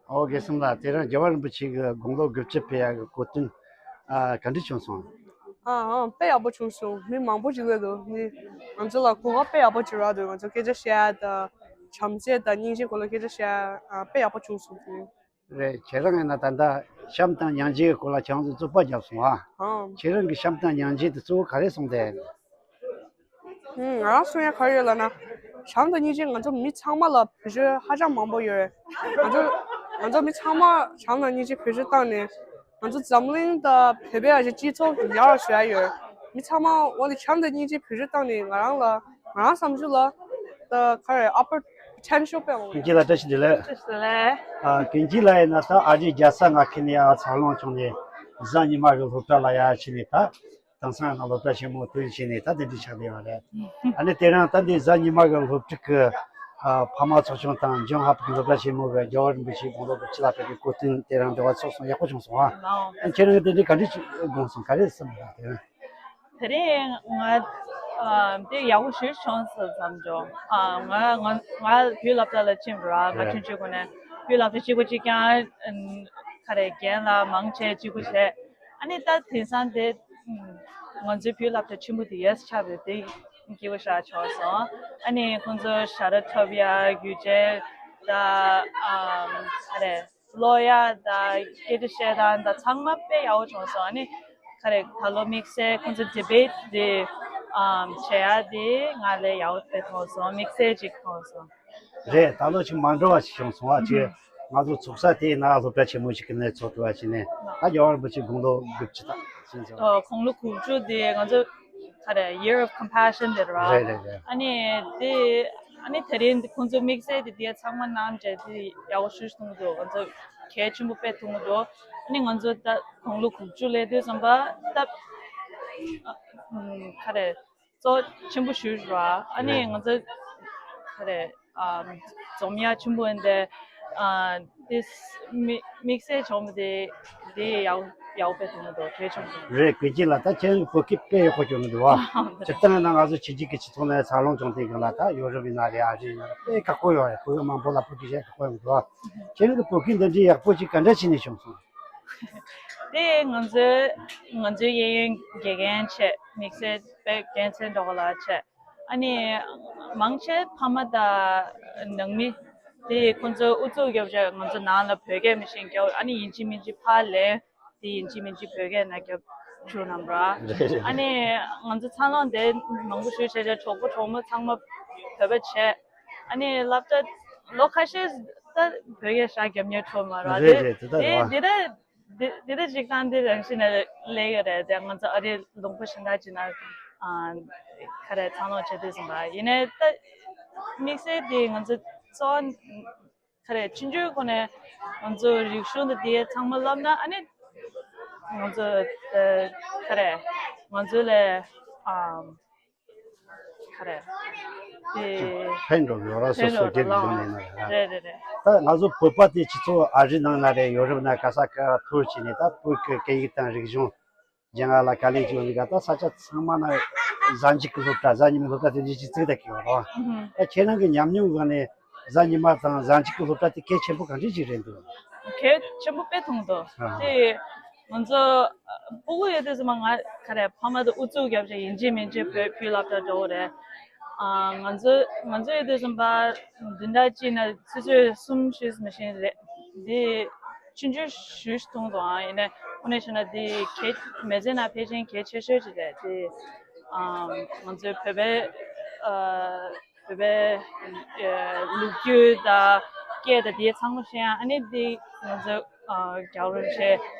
ཨོ་དགེ་གསུམ་ལགས། དེ་རིང་རྒྱལ་བ་རིན་པོ་ཆེ་གི་དགུང་ལོ་དགུ་བཅུ་ཕེབས་ཡག་གི་གོ་སྟོན་ཨ་ག་འདྲ་བྱུང་སོང་། ཨ་ཨ་དཔེ་ཡག་པོ་བྱུང་སོང་། མི་མང་པོ་ཞིག་སླེབས་འདུག་མི་ང་ཚོ་ལ་གོ་སྐབས་དཔེ་ཡག་པོ་ཅིག་རག་འདུག་ང་ཚོ་སྐད་ཆ་བཤད་ཡ་དང་བྱམས་བརྩེ་དང་སྙིང་རྗེ་སྐོར་ལ་སྐད་ཆ་བཤད་ཡ་ཨ་དཔེ་ཡག་པོ་བྱུང་སོང་། རེད། ཁྱེད་རང་ཡིན་ན་ད་ལྟ་བྱམས་དང་སྙིང་རྗེའི་སྐོར་ལ་ཁྱེད་རང་ཚོ་རྩོད་པ་བརྒྱབ་སོང་ཨ། ཨང་། ཁྱེད་རང་གི་བྱམས་དང་སྙིང་རྗེ་དེ་གཙོ་བོ་ག་རེ་གསུངས་ཏེ། ང་རང་གསུང་ཡ་ག་རེ་ཡོད་ལབ་ན། བྱམས་དང་སྙིང་རྗེ་ང་ཚོ་མི་ཚང་མ་ལ་བེད་སྤྱོད་ཧ་ཅང་མང་པོ་ཡོད་རེད། ང་ཚོ་ང་ཚོ་མི་ཚང་མ་བྱམས་དང་སྙིང་རྗེ་བེད་སྤྱོད་བཏང་ནས་ང་ཚོ་འཛམ་གླིང་དང་བོད་པའི་ཨ་ཅེ་སྤྱི་ཚོགས་ཡར་ཞུ་ཡ་ཡོད་རེད། མི་ཚང་མ་འོ་ནི་བྱམས་དང་སྙིང་རྗེ་བེད་སྤྱོད་བཏང་ནས་ང་རང་ལ་ང་རང་བསམ་ཚུལ་ལ་ད་ག་རེ་upper potential དཔེ་མང་པོ་ཡོད། ཀུན་མཁྱེན་ལགས་བཀྲ་ཤིས་བདེ་ལེགས། བཀྲ་ཤིས་བདེ་ལེགས། ཨ་ཀུན་མཁྱེན་ལགས་ཡིན་ན་ད་ཨ་རིའི་རྒྱལ་ས་མངའ་ཁུལ་ནས་ཡར་འཚར་ལོངས་བྱུང་ནས་གཟའ་ཉི་མ་གི་སློབ་གྲྭ་ལ་ཡར་ཕྱིན་ནས་ད་དེང་སང་ཡང་སློབ་གྲྭ་ཆེན་མོ་ཐོན་ཕྱིན་ནས་ད་དེ་འདྲ་ཆགས་བསྡད་ཡོད་རེད། ཨ་ནི་དེ་རིང་ད་འདི་གཟའ་ཉི་མ་གི་སློབ་ཕྲུག་གི་ཨ་ཕ་མ་ཚོགས་ཆུང་དང་ཇོན་ཧོབ་ཀིན་སློབ་གྲྭ་ཆེན་མོ་གི་རྒྱལ་བ་རིན་པོ་ཆེའི་དགུང་ལོ་དགུ་བཅུ་ལ་ཕེབས་པའི་གོ་སྟོན་དེ་རིང་འབྲེལ་བ་ཚོགས་སོང་། ཡག་པོ་བྱུང་སོང་ཨ། ཨ་ཁྱེད་རང་གིས་དེ་འདྲའི་ག་འདྲ་ཅིག་དགོངས་སོང་། ག་རེ་བསམ་པ་དེ་རིང་། དེ་རིང་ང་ཨ་དེ་ཡག་པོ་ཞེ་པོ་བྱུང་སོང་བསམ་བྱུང་། ཨ་ང་ང་ང་བོད་སློབ་གྲྭ་ལ་ཕྱིན་པ་རེད། ང་ཆུང་ཆུང་སྒང་ནས་བོད་སློབ་གྲྭ་གཅིག་པོ་གཅིག་རྐྱང་། ག་རེ་རྒན་ལགས་མང་ཆེ་གཅིག་པོ་བྱས། ཨ་ནི་ད་དེང་སང་དེ་ང་ཚོའི་བོད་སློབ་གྲྭ་ཆེན་པོ་དེ་ཡས་ཆགས་པའི་དེ་སྐྱིད་པོ་ཞེ་དྲག་བྱུང་སོང་། ཨ་ནི་ཁོང་ཚོ་ཞལ་རས་འཁྲབ་ཡ་རྒྱུ་ཆ་ད་ཨ་ག་རེ། ཀློག་ཡ་དང་སྐད་ཆ་བཤད་སྟངས་དང་ཚང་མ་དཔེ་ཡག་པོ་བྱུང་སོང་། ཨ་ནི་ག་རེ་ད་ལོ་དམིགས་བསལ་ཁོང་ཚོ་debate དེ་ཨམ་བྱེད་ཡ་དེ་ང་ལ་ཡག་པོ་དཔེ་མཐོང་སོང་། དམིགས་བསལ་ཅིག་མཐོང་སོང་། རེད། ད་ལོ་ཅིག་མ་འདྲ་བ་ཞིག་བྱུང་སོང་ཨ། ཅིག་ང་ཚོ་ཚོགས་ས་དེའི་ནང་སློབ་གྲྭ་ཆེན་མོ་ཞིག་གི་ནས་ཚོགས་འདུ་བ་ཞིག་ནས་ད་རྒྱལ་བ་རིན་པོ་ཆེ་དགུང་ལོ་དགུ་བཅུ་དང་ཕྱིན་སོང་། ཨོ་དགུང་ལོ་དགུ་བཅུ་དེ་ང་ཚོ་ག་རེ་year of compassion དེ་རེད་བ། རེད་རེད་རེད། ཨ་ནི་དེ་ཨ་ནི་དེ་རིང་ཁོང་ཚོ་དམིགས་བསལ་དེ་དེ་ཚང་མ་གནང་བྱས་དེ་ཡག་པོ་ཞེ་པོ་མཐོང་གི་འདུག་ང་ཚོ་གལ་ཆེན་པོ་དཔེ་མཐོང་གི་འདུག་ཨ་ནི་ང་ཚོ་ད་དགུང་ལོ་དགུ་བཅུ་སླེབས་དུས་ཙམ་པ་ད་ཨ་ཨམ་ག་རེ་གཙོ་ཆེན་པོ་ཞེ་པོ་རེད་བ། ཨ་ནི་རེད། ང་ཚོ་ག་རེ་ཨ་འཛོམས་ཡ་ཆེན་པོ་ཡིན་ཏེ། ཨ་དེ་དམིགས་དམིགས་བསལ་བྱུང་བ་དེ་དེ་ཡག་ཡག་པོ་དཔེ་མཐོང་གི་འདུག་གལ་ཆེན་པོ་མཐོང་གི་འདུག་རེད། ཀུན་མཁྱེན་ལགས། ད་ཁྱེད་རང་གི་བོད་སྐད་དཔེ་ཡག་པོ་སྐྱོན་གི་འདུག་བ། སྤྱིར་བཏང་ཡིན་ན་ང་ཚོ་ཕྱི་རྒྱལ་གྱི་སྤྱི་ཚོགས་ནས་འཚར་ལོངས་བྱུང་བསྡད་མཁན་ལ་ད་ཡོ་རོབ་ཡིན་ན་རེད། ཨ་རི་ཡིན་ན་རེད། དཔེ་ཁག་པོ་ཡོད་རེད། བོད་མི་མང་པོ་ལ་བོད་སྐད་བཤད་ཁག་པོ་ཡོང་གི་འདུག་བ། ཁྱེད་རང་གི་བོད་སྐད་འདི་འདྲའི་ཡག་པོ་ཅིག་ག་འདྲ་བྱས་ནས་བྱུང་སོང་། དེ་ང་ཚོའི་ང་ཚོའི་གཡས་གཡོན་དགེ་རྒན་བྱས། དམིགས་བསལ་དཔེ་རྒན་ཚེ་མདོ་ལགས་བྱས། ཨ་ནི་མང་ཆེ་ཕ་མ་དང་ནང་མི་དེ་ཁོང་ཚོས་ཨུ་ཚུགས་རྒྱབ་བྱས་ང་ཚོ་ནང་ལ་བོད་སྐད་མི་ཤེས་རྒྱབ། ཨ་ནི་ཡིན་གཅིག་མིན་གཅིག་ཕར་ལེན། དེ་ཡིན་གཅིག་མིན་གཅིག་བོད་སྐད་ནང་རྒྱབ་བཅུག་གནང་ར། རེད་རེད། ཨ་ནི་ང་ཚོ་འཚར་ལོངས་དེ་མང་པོ་ཞིག་བྱས་བྱས་གྲོགས་པོ་གྲོགས་མོ་ཚང་མ་བོད་པ་བྱས། ཨ་ནི་སློབ་གྲྭ་ལོ་ཁ་ཤས་ད་བོད་སྐད་ཞེ་དྲག་རྒྱབ་མཁན་ཚོ་མ་རེད། རེད་རེད། དེ་ལྟར་རེད་བ། དེ་དེ་འདྲ་འདི་འདི་འདྲ་ཅིག་བཏང་འདི་རང་བཞིན་ནས་ལས་ཀྱི་རེད་དེ། ང་ཚོ་ཨ་རིའི་ལུང་པ་གཞན་དག་ཅིག་ན་ཨ་ག་རེ་འཚར་ལོངས་བྱེད་དུས་ཙམ་པ་ཡིན་ནའི་ད་དམིགས་བསལ་དེ་ང་ཚོ་གཙོ་བོ་ག་རེ་ཆུང་ཆུང་སྒང་ནས་ང་ཚོ་རིག་གཞུང་དང་དེ་ཚང་མ་བསླབ་ན་ཨ་ནི་ང་ཚོ་ཨ་ག་རེ་ང་ཚོ་ལ་ཨ། ག་རེ། དེ་ཕན་འགྲོ་ཡོད་ར། སོ་སོ་སྒེར་གྱི་ངོས་ནས་ན་རེད། རེད་རེད་རེད། ད་ང་ཚོ་བོད་པ་དེ་སྤྱི་ཚོགས་ཨ་རི་ནང་ན་རེད། ཡོ་རོབ་ན་ག་ས་ག་ཐུར་བྱས་ནས་ད་བོད་ཀྱི་སྐད་ཡིག་དང་རིག་གཞུང་སྦྱང་ཡ་ལ་དཀའ་ལས་བྱུང་བའི་ག་ད་ས་ཆ་ཚང་མ་ན་གཟའ་མཇུག་གི་སློབ་གྲྭ་གཟའ་ཉི་མའི་སློབ་གྲྭ་དེ་འདྲ་ཅིག་བཙུགས་བསྡད་ཀྱི་ཡོད་རེད། ད་ཁྱེད་རང་གི་ཉམས་མྱོང་སྒང་ནས་གཟའ་ཉི་མ་དང་གཟའ་མཇུག་གི་སློབ་གྲྭ་དེ་གལ་ཆེན་པོ་ག་འདྲ་ཅིག་རེད་འདུག་གལ་ཆེན་པོ་དཔེ་མཐོང་འདུག་ཨ། དེ་ང་ཚོ་ཕྲུ་གུ་ཡོད་དུས་ཙམ་པ་ང་ག་རེ་ཕ་མ་དང་ཨུ་ཚུགས་རྒྱབ་བྱས་ཡིན་གཅིག་མིན་གཅིག་བོད་བོད་སློབ་གྲྭ་འགྲོ་དགོས་རེད། ཨ། ང་ཚོ་ང་ཚོ་ཡོད་དུས་ཙམ་པ་བདུན་ཕྲག་གཅིག་ན་ཆུ་ཚོད་གསུམ་བཞི་མི་ཤེས་རེད། འདི་ཆུང་ཆུང་ཞེ་པོ་ཞིག་མཐོང་འདུག་ཨ། ཡིན་ནའི་ དངོས་གནས་བཤད་ན་འདི་གལ་མི་ཚེ་ནང་ཕལ་ཆེར་གལ་ཆེ་ཤོས་ཅིག་རེད་དེ། ཨམ་ང་ཚོའི་བོད་པའི་ཨ་བོད་པའི་ཨ་ལོ་རྒྱུས་དང་སྐད་དང་དེ་ཚང་མ་ཤེས་ཡ། ཨ་ནི་འདི་ང་ཚོ་ཨ་རྒྱལ་བ་རིན་པོ་ཆེ་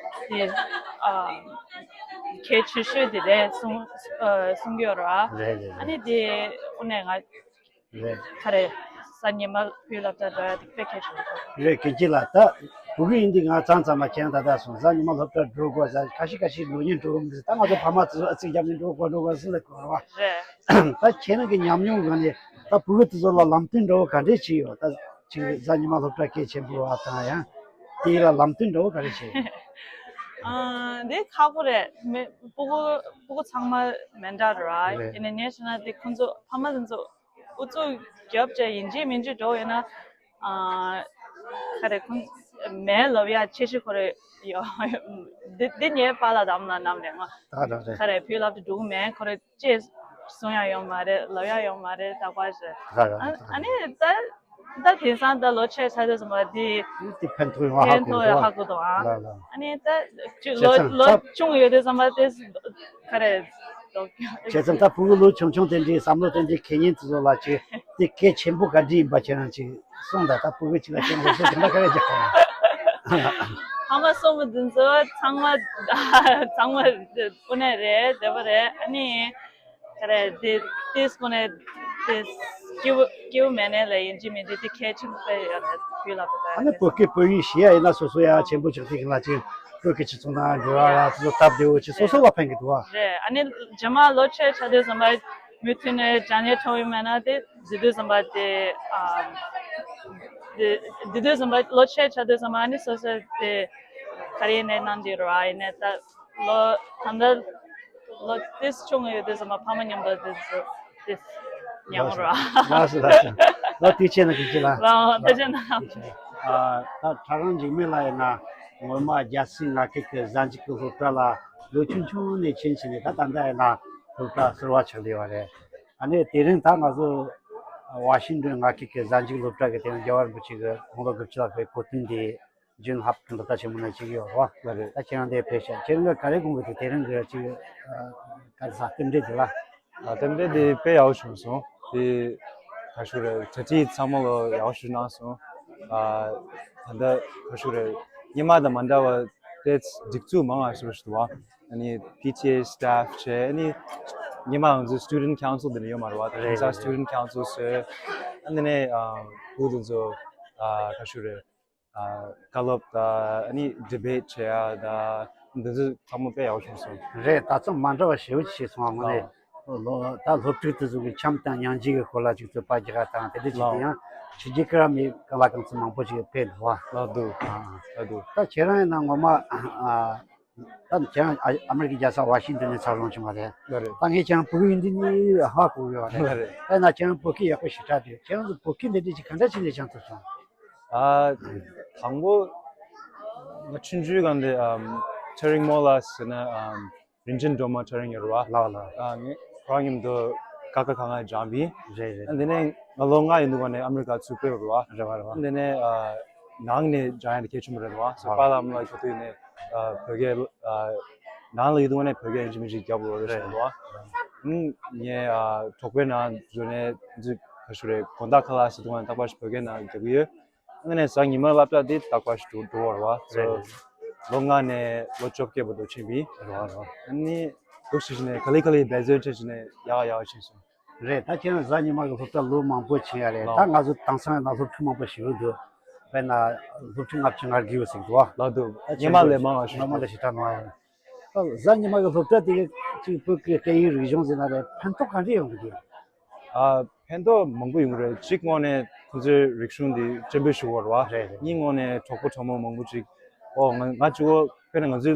དེ་ཨ་གལ་ཆེ་ཤོས་དེ་རེད་གསུང་ཨ་གསུང་གི་ཡོད་རེད་བ། རེད་རེད་ཨ་རེད། ནི་དེ་དངོས་གནས་ང་རེད། ག་རེ། གཟའ་ཉི་མ་བོད་སློབ་གྲྭ་འགྲོ་ཡ་དེ་དཔེ་གལ་ཆེན་པོ་རེད། རེད་གལ་ཆེ་ལ་ད་བུ་གུ་ཡིན་དུས་ང་ཚང་ཚང་མ་ཁྱེད་རང་ད་ལྟ་སོང་གཟའ་ཉི་མ་སློབ་གྲྭ་འགྲོ་དགོས་ཟེར། ཁ་ཤས་ཁ་ཤས་ལོ་གཉིས་འགྲོ་གི་མི་འདུག་ད་ང་ཚོ་ཕ་མ་ཚོ་ཨ་ཙིག་རྒྱབ་ནས་འགྲོ་དགོས་འགྲོ་དགོས་ཟེར་ལ་གོ་ར་བ། རེད། ད་ཁྱེད་རང་གི་ཉམས་མྱོང་སྒང་ནས་ད་བུ་གུ་དེ་ཚོ་ལ་ལམ་སྟོན་འདྲ་བོ་ག་འདྲས་བྱས་ཡོད། ད་ཅིག་གཟའ་ཉི་མ་སློབ་གྲྭ་གལ་ཆེན་པོ་བ་དང་ཡང་དེ་ལ་ལམ་སྟོན་འདྲ་བོ་ག་རེ་བྱས་ཡོད། ཨ་འདི་ཁག་པོ་རེད། མི་སྤུ་གུ་སྤུ་གུ་ཚང་མ་མི་འདྲ་ར། རེད། ཡིན་ནའི་ངས་བཤད་ན་དེ་ཁོང་ཚོ་ཕ་མ་དེ་ཚོ་ཨུ་ཚུགས་རྒྱབ་བྱས་ཡིན་གཅིག་མིན་གཅིག་འགྲོ་ཡོད་ན། ཨ་ག་རེ་ཁོང་མེ་ལོབ་ཡ་ཆེ་ཤོས་ཁོ་རེ་ཡོད། འདི་འདི་ངའི་པཱ་ལགས་དམ་ལ་ནམ་རེད་ང་། ད་ར་རེད། ག་རེ་བོད་སློབ་གྲྭ་འགྲོ་གི་མེད་ཁོ་རེ་ཅེས་གསུང་ཡ་ཡོད་མ་རེད། ལབ་ཡ་ཡོད་མ་རེད། རྟག་པར་ཞེས། ད་ག་ཨ་ཨ་ནི་ད་ད་དེང་སང་ད་ལོ་ཆེ་ཚར་དུས་ཙམ་པ་འདི་དེ་ཕན་ཐོགས་ཡོང་ཧ་ཕན་གོ་ཐོགས་ཡོད་ཧ་གོ་འདུག་ཨ། ལ་ལ། ཨ་ནི་ད་ཅིག་བྱས་ལོ་ཙང་ལོ་ད་ཆུང་ཡོད་དུས་ཙམ་པ་དེ་ག་རེ་དོགས་བྱས་ཙང་ད་ཕྲུ་གུ་ལོ་ཆུང་ཆུང་དེ་འདྲའི་བསམ་བློ་དེ་འདྲའི་འཁྱེར་མཁན་དེ་ཚོ་ལ་ཅིག་དེ་གལ་ཆེན་པོ་ག་འདྲ་ཡིན་པ་ཁྱེད་རང་ཅིག་གསུངས་དང་། ད་ཕྲུ་གུ་ཅིག་ལ་ཁྱེད་རང་སློབ་གསོ་དེ་འདྲ་ག་རེ་རྒྱག་གི་ཡོད། ཕ་མ་གསུམ་པོ་འདི་ཚོ་ཚང་མ་ཚང་མ་དངོས་གནས་རེད། བདེ་པོ་རེད། ཨ་ནི་ག་རེ་དེ་དེ་དངོས་གནས་དེ་སྐྱིད་པོ་སྐྱིད་པོ་མེད་ནའི་ལས་ཡིན་གཅིག་མིན་གཅིག་དེ་གལ་ཆེན་པོ་དཔེ་ཡོད་རེད། བོད་ལ་དེ་ཨ་ནི་བོད་སྐད་བོད་ཡིག་ཤེས་ཡ་ཡིན་ན་སོ་སོ་ཡ་ཆེན་པོ་ཆགས་དེ་གི་ལ་ཅིག་བོད་སྐད་སྤྱི་ཚོགས་ནང་འགྲོ་བ་ལ་དེ་ཚོ་སྟབས་བདེ་བོ་ཅིག་སོ་སོ་ལ་ཕན་གི་འདུག་བ། རེད། ཨ་ནི་རྗེས་མ་ལོ་ཆེ་ཆགས་དུས་ཙམ་པ་མུ་མཐུད་ནས་སྦྱང་ཡས་འཕྲོ་བའི་མེད་ན་དེ་འདི་དུས་ཙམ་པ་དེ་ཨ་དེ་འདི་དུས་ཙམ་པ་ལོ་ཆེ་ཆགས་དུས་ཙམ་པ་ཨ་ནི་སོ་སོ་དེ་ག་རེ་ཡིན་ནའི་གནང་འདི་རུ་ཨ་ཡིན་ནའི་ད་ལོ་ད་ལྟ་ལོ་ཏིས་ཆུང་ཡོད་དུས་ཙམ་པ་ཕ་མ་མཉམ་དུ་ཏིས་ཏིས་ཉམས་ར། ལགས་སོ་ལགས་སོ། ལགས་ཐུགས་རྗེ་ཆེ་གནང་། ཐུགས་རྗེ་ཆེ་ལགས། ལགས་ཐུགས་རྗེ་གནང་། ཐུགས་རྗེ་ཆེ། ཨ་ད་གྲྭ་རོང་འཇིགས་མེད་ལགས་ཡིན་ན་ངོ་མ་རྒྱལ་སྲས་ང་ཁེ་གི་གཟའ་མཇུག་གི་སློབ་གྲྭ་ལ་ལོ་ཆུང་ཆུང་ནས་ཕྱིན་ཕྱིན་ནས་ད་ད་ལྟ་ཡིན་ན་སློབ་གྲྭ་ཟུར་པ་ཆགས་ལེ་བ་རེད། ཨ་ནི་དེ་རིང་ད་ང་ཚོ་ཝ་ཤིང་ཏོན་ང་ཁེ་གི་གཟའ་མཇུག་སློབ་གྲྭ་གི་དེ་རིང་རྒྱལ་བ་རིན་པོ་ཆེ་གི་དགུང་ལོ་དགུ་བཅུ་ལ་ཕེབས་གོ་སྟོན་དེ་ཇོན་ཧབ་ཀྱི་སློབ་གྲྭ་ཆེན་མོ་ནང་བྱེད་ཀྱི་ཡོད་རེད་བ། ལགས་རེད། ད་ཁྱེད་རང་དེ་ཕེབས་ཤག་ཁྱེད་རང་ག་རེ་དགོངས་ཀྱི་འདུག་དེ་རིང་གི་ཅིག་ག་རེ་ཟ་རྟེན་འབྲེལ་དེ་ལ། ཨ་རྟེན་འབྲེལ་དེ་དཔེ་ཡག་པོ་བྱུང་སོང་། དེ་ག་ཞུ་རེད། གྲ་སྒྲིག་ཚང་མ་ལོ་ཡག་པོ་ཞུ་གནང་སོང་། ཨ་ད་ལྟ་ག་ཞུ་རེད། སྔོན་མ་དང་མ་འདྲ་བ་དེ་སྒྲིག་འཛུགས་མང་ང་ཞུ་ཞུ་བ། ཨ་ནི་པི་ཊི་ཨེ་སི་ཊེཕ་བྱས། ཨ་ནི་སྔོན་མ་ང་ཚོ་སི་ཊུ་ཌེན་ཊི་ཁའུན་སིལ་དེ་འདྲ་ཡོད་མ་རེད་བ། དེང་སང་སི་ཊུ་ཌེན་ཊི་ཁའུན་སིལ་བཟོས། ཨ་ནི་ནས་ཨ་བུ་དེ་ཚོ་ཨ་ག་ཞུ་རེད། ཨ་བཀའ་སློབ་དང་ཨ་ནི་ཌི་བེཊ་བྱེད་ཡ་དང་འདི་ཚོ་ཚང་མ་དཔེ་ཡག་པོ་བྱུང་སོང་། རེད། ད་ཚང་མ་འདྲ་བ་ཞེ་པོ་ཅིག་བྱས་སོང་བ། དངོས་གནས་ལོ་ད་སློབ་ཕྲུག་དེ་ཚོ་གི་འཆམ་དང་སྙིང་རྗེ་གི་སྐོར་ལ་ཅིག་ཚོད་དཔག་རྒྱག་ཡ་དང་དེ་འདྲ་ཅིག་དེ་ཡང་ཕྱི་རྒྱལ་ཁག་མི་གང་ལ་གང་འཚམ་མང་པོ་ཅིག་ཕེབས་འདུག་བ། ལགས་འདུག་ཨ་ལགས་འདུག་ད་ཁྱེད་རང་ཡིན་ན་ངོ་མ་ཨ་ད་ཁྱེད་རང་ཨ་ཨ་མེ་རི་ཀའི་རྒྱལ་ས་ཝ་ཤིང་ཏོན་ནས་འཚར་ལོངས་བྱུང་བ་རེད། ལགས་རེད། ད་ངས་ཁྱེད་རང་བོད་ཡིན་དུས་ནི་ཧ་གོ་ཡོད་རེད། ལགས་རེད། ད་ན་ཁྱེད་རང་བོད་སྐད་ཡག་པོ་ཞེ་དྲག་འདུག་ཁྱེད་རང་ཚོ་བོད་སྐད་འདི་འདྲ་ཅིག་ག་འདྲ་ཅིག་ནས་སྦྱངས་ཐུབ་སོང་། ཨ་དང་པོ་ང་ཆུང་ཆུང་སྒང་དེ་ཨམ་ཊ་རིང་མོ་ལ་ཟེར་ན་ཨམ་རིན་ཆེན་སྒྲོལ་མ་ཊ་རིང་ཡོད་རེད་བ། ལགས་ལགས། ཨ་ངས་ཁོ་རང་མཉམ་དུ་ཀ་ཁ་ག་ང་སྦྱངས་པས། རེད་རེད། ཨ་དེ་ནས་ང་ལོ་ལྔ་ཡིན་དུས་སྒང་ནས་ཨ་མི་རི་ཀ་ཚུར་ཕེབས་རེད་བ། རེད་བ་རེད་བ། ཨ་དེ་ནས་ཨ་ནང་ནས་སྦྱང་ཡ་དེ་གལ་ཆེན་པོ་རེད་བ། སོ་ཨ་པཱ་ལགས་ཨ་མ་ལགས་ཁྱེད་ཚོ་ཡིན་ནས་ཨ་བོད་སྐད་ཨ་ནང་ལ་ཡོད་དུས་སྒང་ནས་བོད་སྐད་ཡིན་གཅིག་མིན་གཅིག་རྒྱབ་དགོས་རེད་རེད་ཟེར་རེད་བ། ཨ་ངས་ཨ་གྲོགས་པོའི་ནང་འཛུལ་ནས་འཛུལ་ག་ཞུ་རེད། དགོང་དག་ཁ་ལག་ཟ་དུས་སྒང་ནས་རྟག་པར་ཞིག་བོད་སྐད་ནང་རྒྱབ་ཀྱི་ཡོད། ཨ་ནི་གཟའ་ཉི་མ་སློབ་གྲྭ་འདི་རྟག་པར་ཞིག་འགྲོ་འགྲོ་བ་རེད་བ། རེད། ལོ་ལྔ་ནས་ལོ་བཅོ་བརྒྱད་བར་དུ་ཕྱིན་པས། རེད་བ་རེད་བ། ཨ་ནི་འདུག་སེ་བྱས་ནས་ག་ལེ་ག་ལེ་འབད་བརྩོན་བྱས་བྱས་ནས་ཡག་ཡག་ཕྱིན་སོང་། རེད། ད་ཁྱེད་རང་གཟའ་ཉི་མ་གི་སློབ་གྲྭ་ལོ་མང་པོ་ཕྱིན་ཡ་རེད། ལགས། ད་ང་ཚོ་དེང་སང་ཡང་སློབ་ཕྲུག་མང་པོ་ཞིག་འདུག་དཔེར་ན་སློབ་ཕྲུག་ལྔ་བཅུ་ང་དགུ་ཡོད་ཟེར་འདུག་བ། ལགས་འདུག་ད་སྔོན་མ་ལས་མང་བ་ཞིག་སྔོན་མ་ལས་ཞེ་དྲག་མང་ཡོད། ད་གཟའ་ཉི་མ་གི་སློབ་གྲྭ་དེ་གཅིག་བོད་ཀྱི་སྐད་ཡིག་རིག་གཞུང་ཟེར་ན་རེད། ཕན་ཐོགས་ག་འདྲ་ཡོང་གི་འདུག་ཨ་ཕན་ཐོགས་མང་པོ་ཡོང་གི་རེད། གཅིག་དངོས་གནས་ཁོང་ཚོའི་རིག་གཞུང་འདི་སྤྱན་འབུལ་ཞུ་བ་རེད་བ། རེད་རེད། གཉིས་དངོས་གནས་གྲོགས་པོ་གྲོགས་མོ་མང་པོ་ཅིག་ཨོ་ང་ང་གཅིག་པོ་དཔེར་ན་ང་ཚོའི་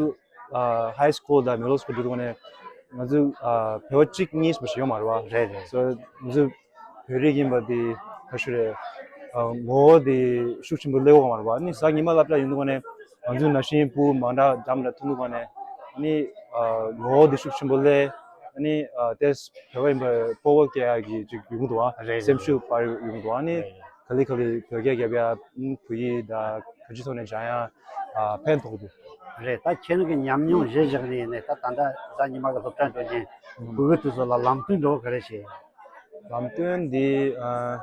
ཨ་ཧའི་སི་ཁུལ་དང་མི་ཌལ་སི་ཁུལ་འགྲོ་དུས་སྒང་ནས་ང་ཚོའི་ཨ་བོད་པ་གཅིག་གཉིས་ཙམ་ཞིག་ཡོད་མ་རེད་བ། རེད་རེད། སོ་ང་ཚོའི་བོད་རིགས་ཡིན་པ་འདི་ག་ཞུ་རེད། ཨ་ངོ་བོ་འདི་ཤུགས་ཆེན་པོ་སླེབས་ཡོད་མ་རེད་བ། ཨ་ནི་གཟའ་ཉི་མ་སློབ་གྲྭ་ཡོང་དུས་སྒང་ནས་ང་ཚོའི་ན་གཞོན་བུ་མང་དྲགས་འདྲ་མི་འདྲ་ཐུག་དུས་སྒང་ནས་ཨ་ནི་ཨ་ངོ་བོ་འདི་ཤུགས་ཆེན་པོ་སླེབས། ཨ་ནི་ཨ་དེས་བོད་པ་ཡིན་པའི་སྤོབས་པ་སྐྱེ་ཡག་གི་ཅིག་ཡོང་གི་འདུག་བ། རེད་རེད། སེམས་ཤུགས་སྤར་ཡོང་གི་འདུག་བ། ཨ་ནི་རེད་རེད། ག་ལེ་ག་ལེ་བོད་སྐད་རྒྱབ་ཡ་བོད་ཡིག་དང་ག་ཅི་ཐོག་ནས་སྦྱང་ཡ་ཨ་ཕན་ཐོགས་འདུག་རེད། ད་ཁྱེད་རང་གི་ཉམས་མྱོང་གཞི་བཞག་ནས་ནས་ད་ད་ལྟ་གཟའ་ཉི་མ་གི་སློབ་གྲྭ་འགྲོ་མཁན་ཕྲུ་གུ་དེ་ཚོ་ལ་ལམ་སྟོན་འདྲ་བོ་ག་རེ་བྱེད། ལམ་སྟོན་འདི་ཨ།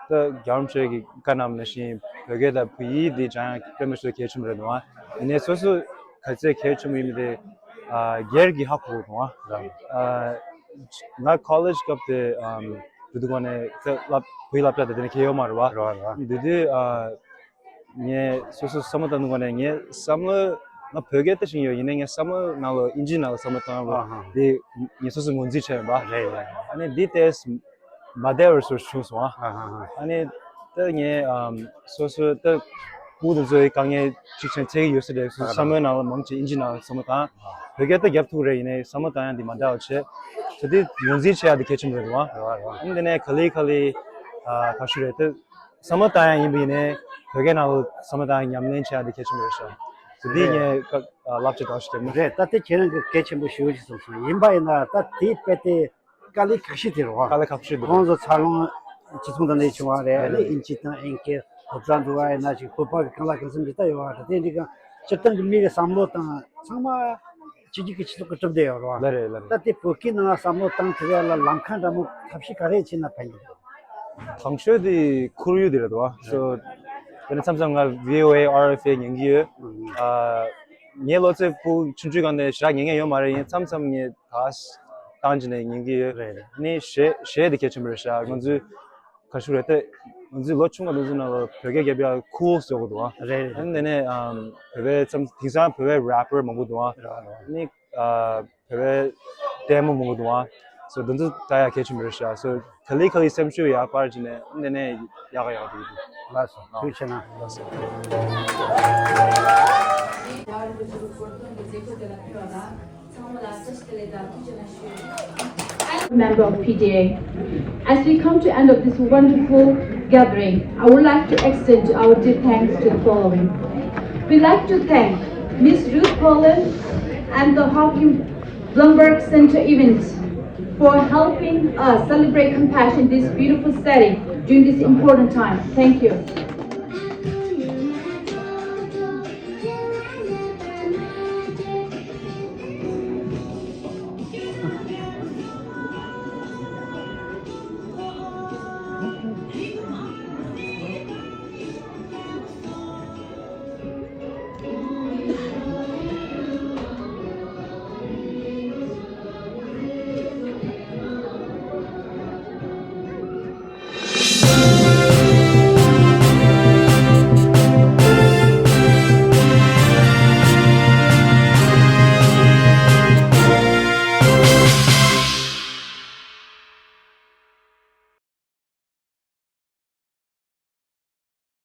ད་རྒྱལ་བ་རིན་པོ་ཆེ་གིས་བཀའ་གནང་བ་ནང་བཞིན་བོད་སྐད་དང་བོད་ཡིག་འདི་སྦྱང་ཡག་དཔེ་མི་སྲིད་གལ་ཆེན་པོ་རེད་འདུག་ཨ། ཡིན་ནའི་སོ་སོ་ག་ཚད་གལ་ཆེན་པོ་ཡིན་མིན་དེ་ཨ་སྒེར་གྱིས་ཧ་གོ་དགོས་འདུག་ཨ། ཨ་ང་ཀོ་ལེཇ་སྐབས་དེ་ཨམ་འགྲོ་དུས་སྒང་ནས་ད་སློབ་བོད་ཡིག་སློབ་གྲྭ་དེ་དེ་ནས་གལ་ཡོད་མ་རེད་བ། རེད་བ། རེད་བ། འདི་དུས་ཨ། ངས་སོ་སོ་བསམ་བློ་བཏང་དུས་སྒང་ནས་ངས་བསམ་བློ་ང་བོད་སྐད་ལྟ་བཞིན་ཡོད། ཡིན་ནའི་ངས་བསམ་བློ་ནང་ལ་ཨིན་ཇིའི་ནང་ལ་བསམ་བློ་བཏང་ཡོད་པ། ཨ་ཧ། དེ་ངས་སོ་སོ་ངོས་འཛིན་བྱས་ཡོད་པ། རེད་རེད། ཨ་ནི་འདི་ལྟས་མ་བདེ་བར་སོར་བྱུང་སོང་ཨ། ཨ་ཧ་ཧ། ཨ་ནི་ད་ངས་ཨམ་སོ་སོ་ད་སྤུ་གུ་དེ་ཚོའི་དཀའ་ངལ་གཅིག་ཆེན་ཚད་ཀྱི་ཡོད་ས་རེད། སོ་སོ་བསམ་བློའི་ནང་ལ་མང་ཆེ་ཨིན་ཇིའི་ནང་ལ་བསམ་བློ་བཏང་། བོད་སྐད་ད་རྒྱབ་ཐུབ་རེད། ཡིན་ནའི་བསམ་བློ་བཏང་ཡག་འདི་མ་འདྲ་བ་བྱས། ད་འདི་ངོས་འཛིན་བྱེད་ཡག་འདི་གལ་ཆེན་པོ་རེད་འདུག་ཨ། རེད་རེད། ཨ་ནི་འདི་ནས་ག་ལེ་ག་ལེ་ཨ་ག་ཞུ་རེད་ད། བསམ་བློ་བཏང་ཡག་ཡིན་པ་ཡིན་ནའི་བོད་སྐད་ནང་ལ་བསམ་བློ་བཏང་ཡག་ཉམས་ལེན་བྱེད་ཡག་དེ་གལ་ཆེན་པོ་རེད་ཤག་དེ་འདི་ངས་ཀ་ཨ་བསླབ་བྱ་དྲག་ཞིག་བརྒྱབ་ན། རེད། ད་དེ་ཁྱེད་རང་གིས་གལ་ཆེན་པོ་ཞེ་པོ་ཞིག་གསུངས་སོང་། ཡིན་པ་ཡིན་ན་ད་དེའི་དཔེ་དེ་དཀའ་ལས་ཁག་ཤོས་དེ་རེད་བ། དཀའ་ལས་ཁག་ཤོས་དེ་རེད། ཁོང་ཚོ་འཚར་ལོངས་སྤྱི་ཚོགས་འདི་ནས་བྱུང་བ་རེད། ཨ་ནི་ཨིན་ཇི་དང་ཨིན་སྐད་སློབ་གྲྭ་འགྲོ་བ་ཡིན་ན་ཅིག་བོད་པ་གི་རྐང་ལག་རྐང་གསུམ་འདི་ལྟ་ཡོད་བ་རེད། དེ་འདི་ག་སྤྱིར་བཏང་གི་མི་གི་བསམ་བློ་དང་ཚང་མ་ཕྱི་རྒྱལ་གྱི་སྤྱི་ཚོགས་ཀྱིས་གྲུབ་བསྡད་ཡོད་རེད་བ། ལ་རེད་ལ་རེད། ད་དེ་བོད་སྐད་ནང་བསམ་བློ་བཏང་ཐུབ་ཡག་ལ་ལམ་ཁ་འདྲ་མོ་ཐབས་ཤེས་ག་རེ་བྱས་ན་ཕན་གྱི་འདུག་དང་ཤོས་དེ་ཁོར་ཡུག་དེ་རེད་འདུག་བ། སོ་དེ་ནས་མཚམས་མཚམས་ང་བྷི་ཨོ་ཨེ་ཨར་ཨེཕ་ཨེ་ཉན་གྱི་ཡོད། ཨ། ངའི་བློ་རྩེ་ཕྲུ་གུ་ཆུང་ཆུང་སྒང་ནས་ཞེ་དྲག་ཉན་མཁན་ཡོད་མ་རེད། ཡིན་ནའི་མཚམས་མཚམས་ངས་ད་བཏང་བྱས་ནས་ཉན་གྱི་ཡོད། རེད་རེད། ནི་གཞས་གཞས་དེ་གལ་ཆེན་པོ་རེད་ཤག་ང་ཚོའི་ག་ཞུ་རེད་དེ། ང་ཚོའི་ལོ་ཆུང་བ་དེ་ཚོ་ནང་ལ་བོད་སྐད་རྒྱབ་ཡག་ཁུལ་བཟོ་དགོས་འདུག་བ། རེད་རེད། ཨ་ནི་དེ་ནས་ཨམ་བོད་པའི་མཚམས་དེང་སང་བོད་པའི་རེ་པར་མང་པོ་འདུག་བ། རེད་རེད། ནི་ཨ་བོད་པའི་ལྟད་མོ་མང་པོ་འདུག་ཨ། སོ་འདི་ཚོ་ལྟ་ཡག་གལ་ཆེན་པོ་རེད་ཤག་སོ་ག་ལེ་ག་ལེ་སེམས་ཤུགས་ཡར་སྤར་བྱས་ནས་འདི་ནས་ཡག་ག་ཡག་འགྲོ་གི་འདུག་ལགས་སོ། ཐུགས་རྗེ་ཆེ་གནང་། ལགས་སོ། Member of P D A. As we come to end of this wonderful gathering, I would like to extend our deep thanks to the following. We'd like to thank Miss Ruth Poland and the Hawking Bloomberg Center Events for helping us celebrate compassion in this beautiful setting during this important time. Thank you.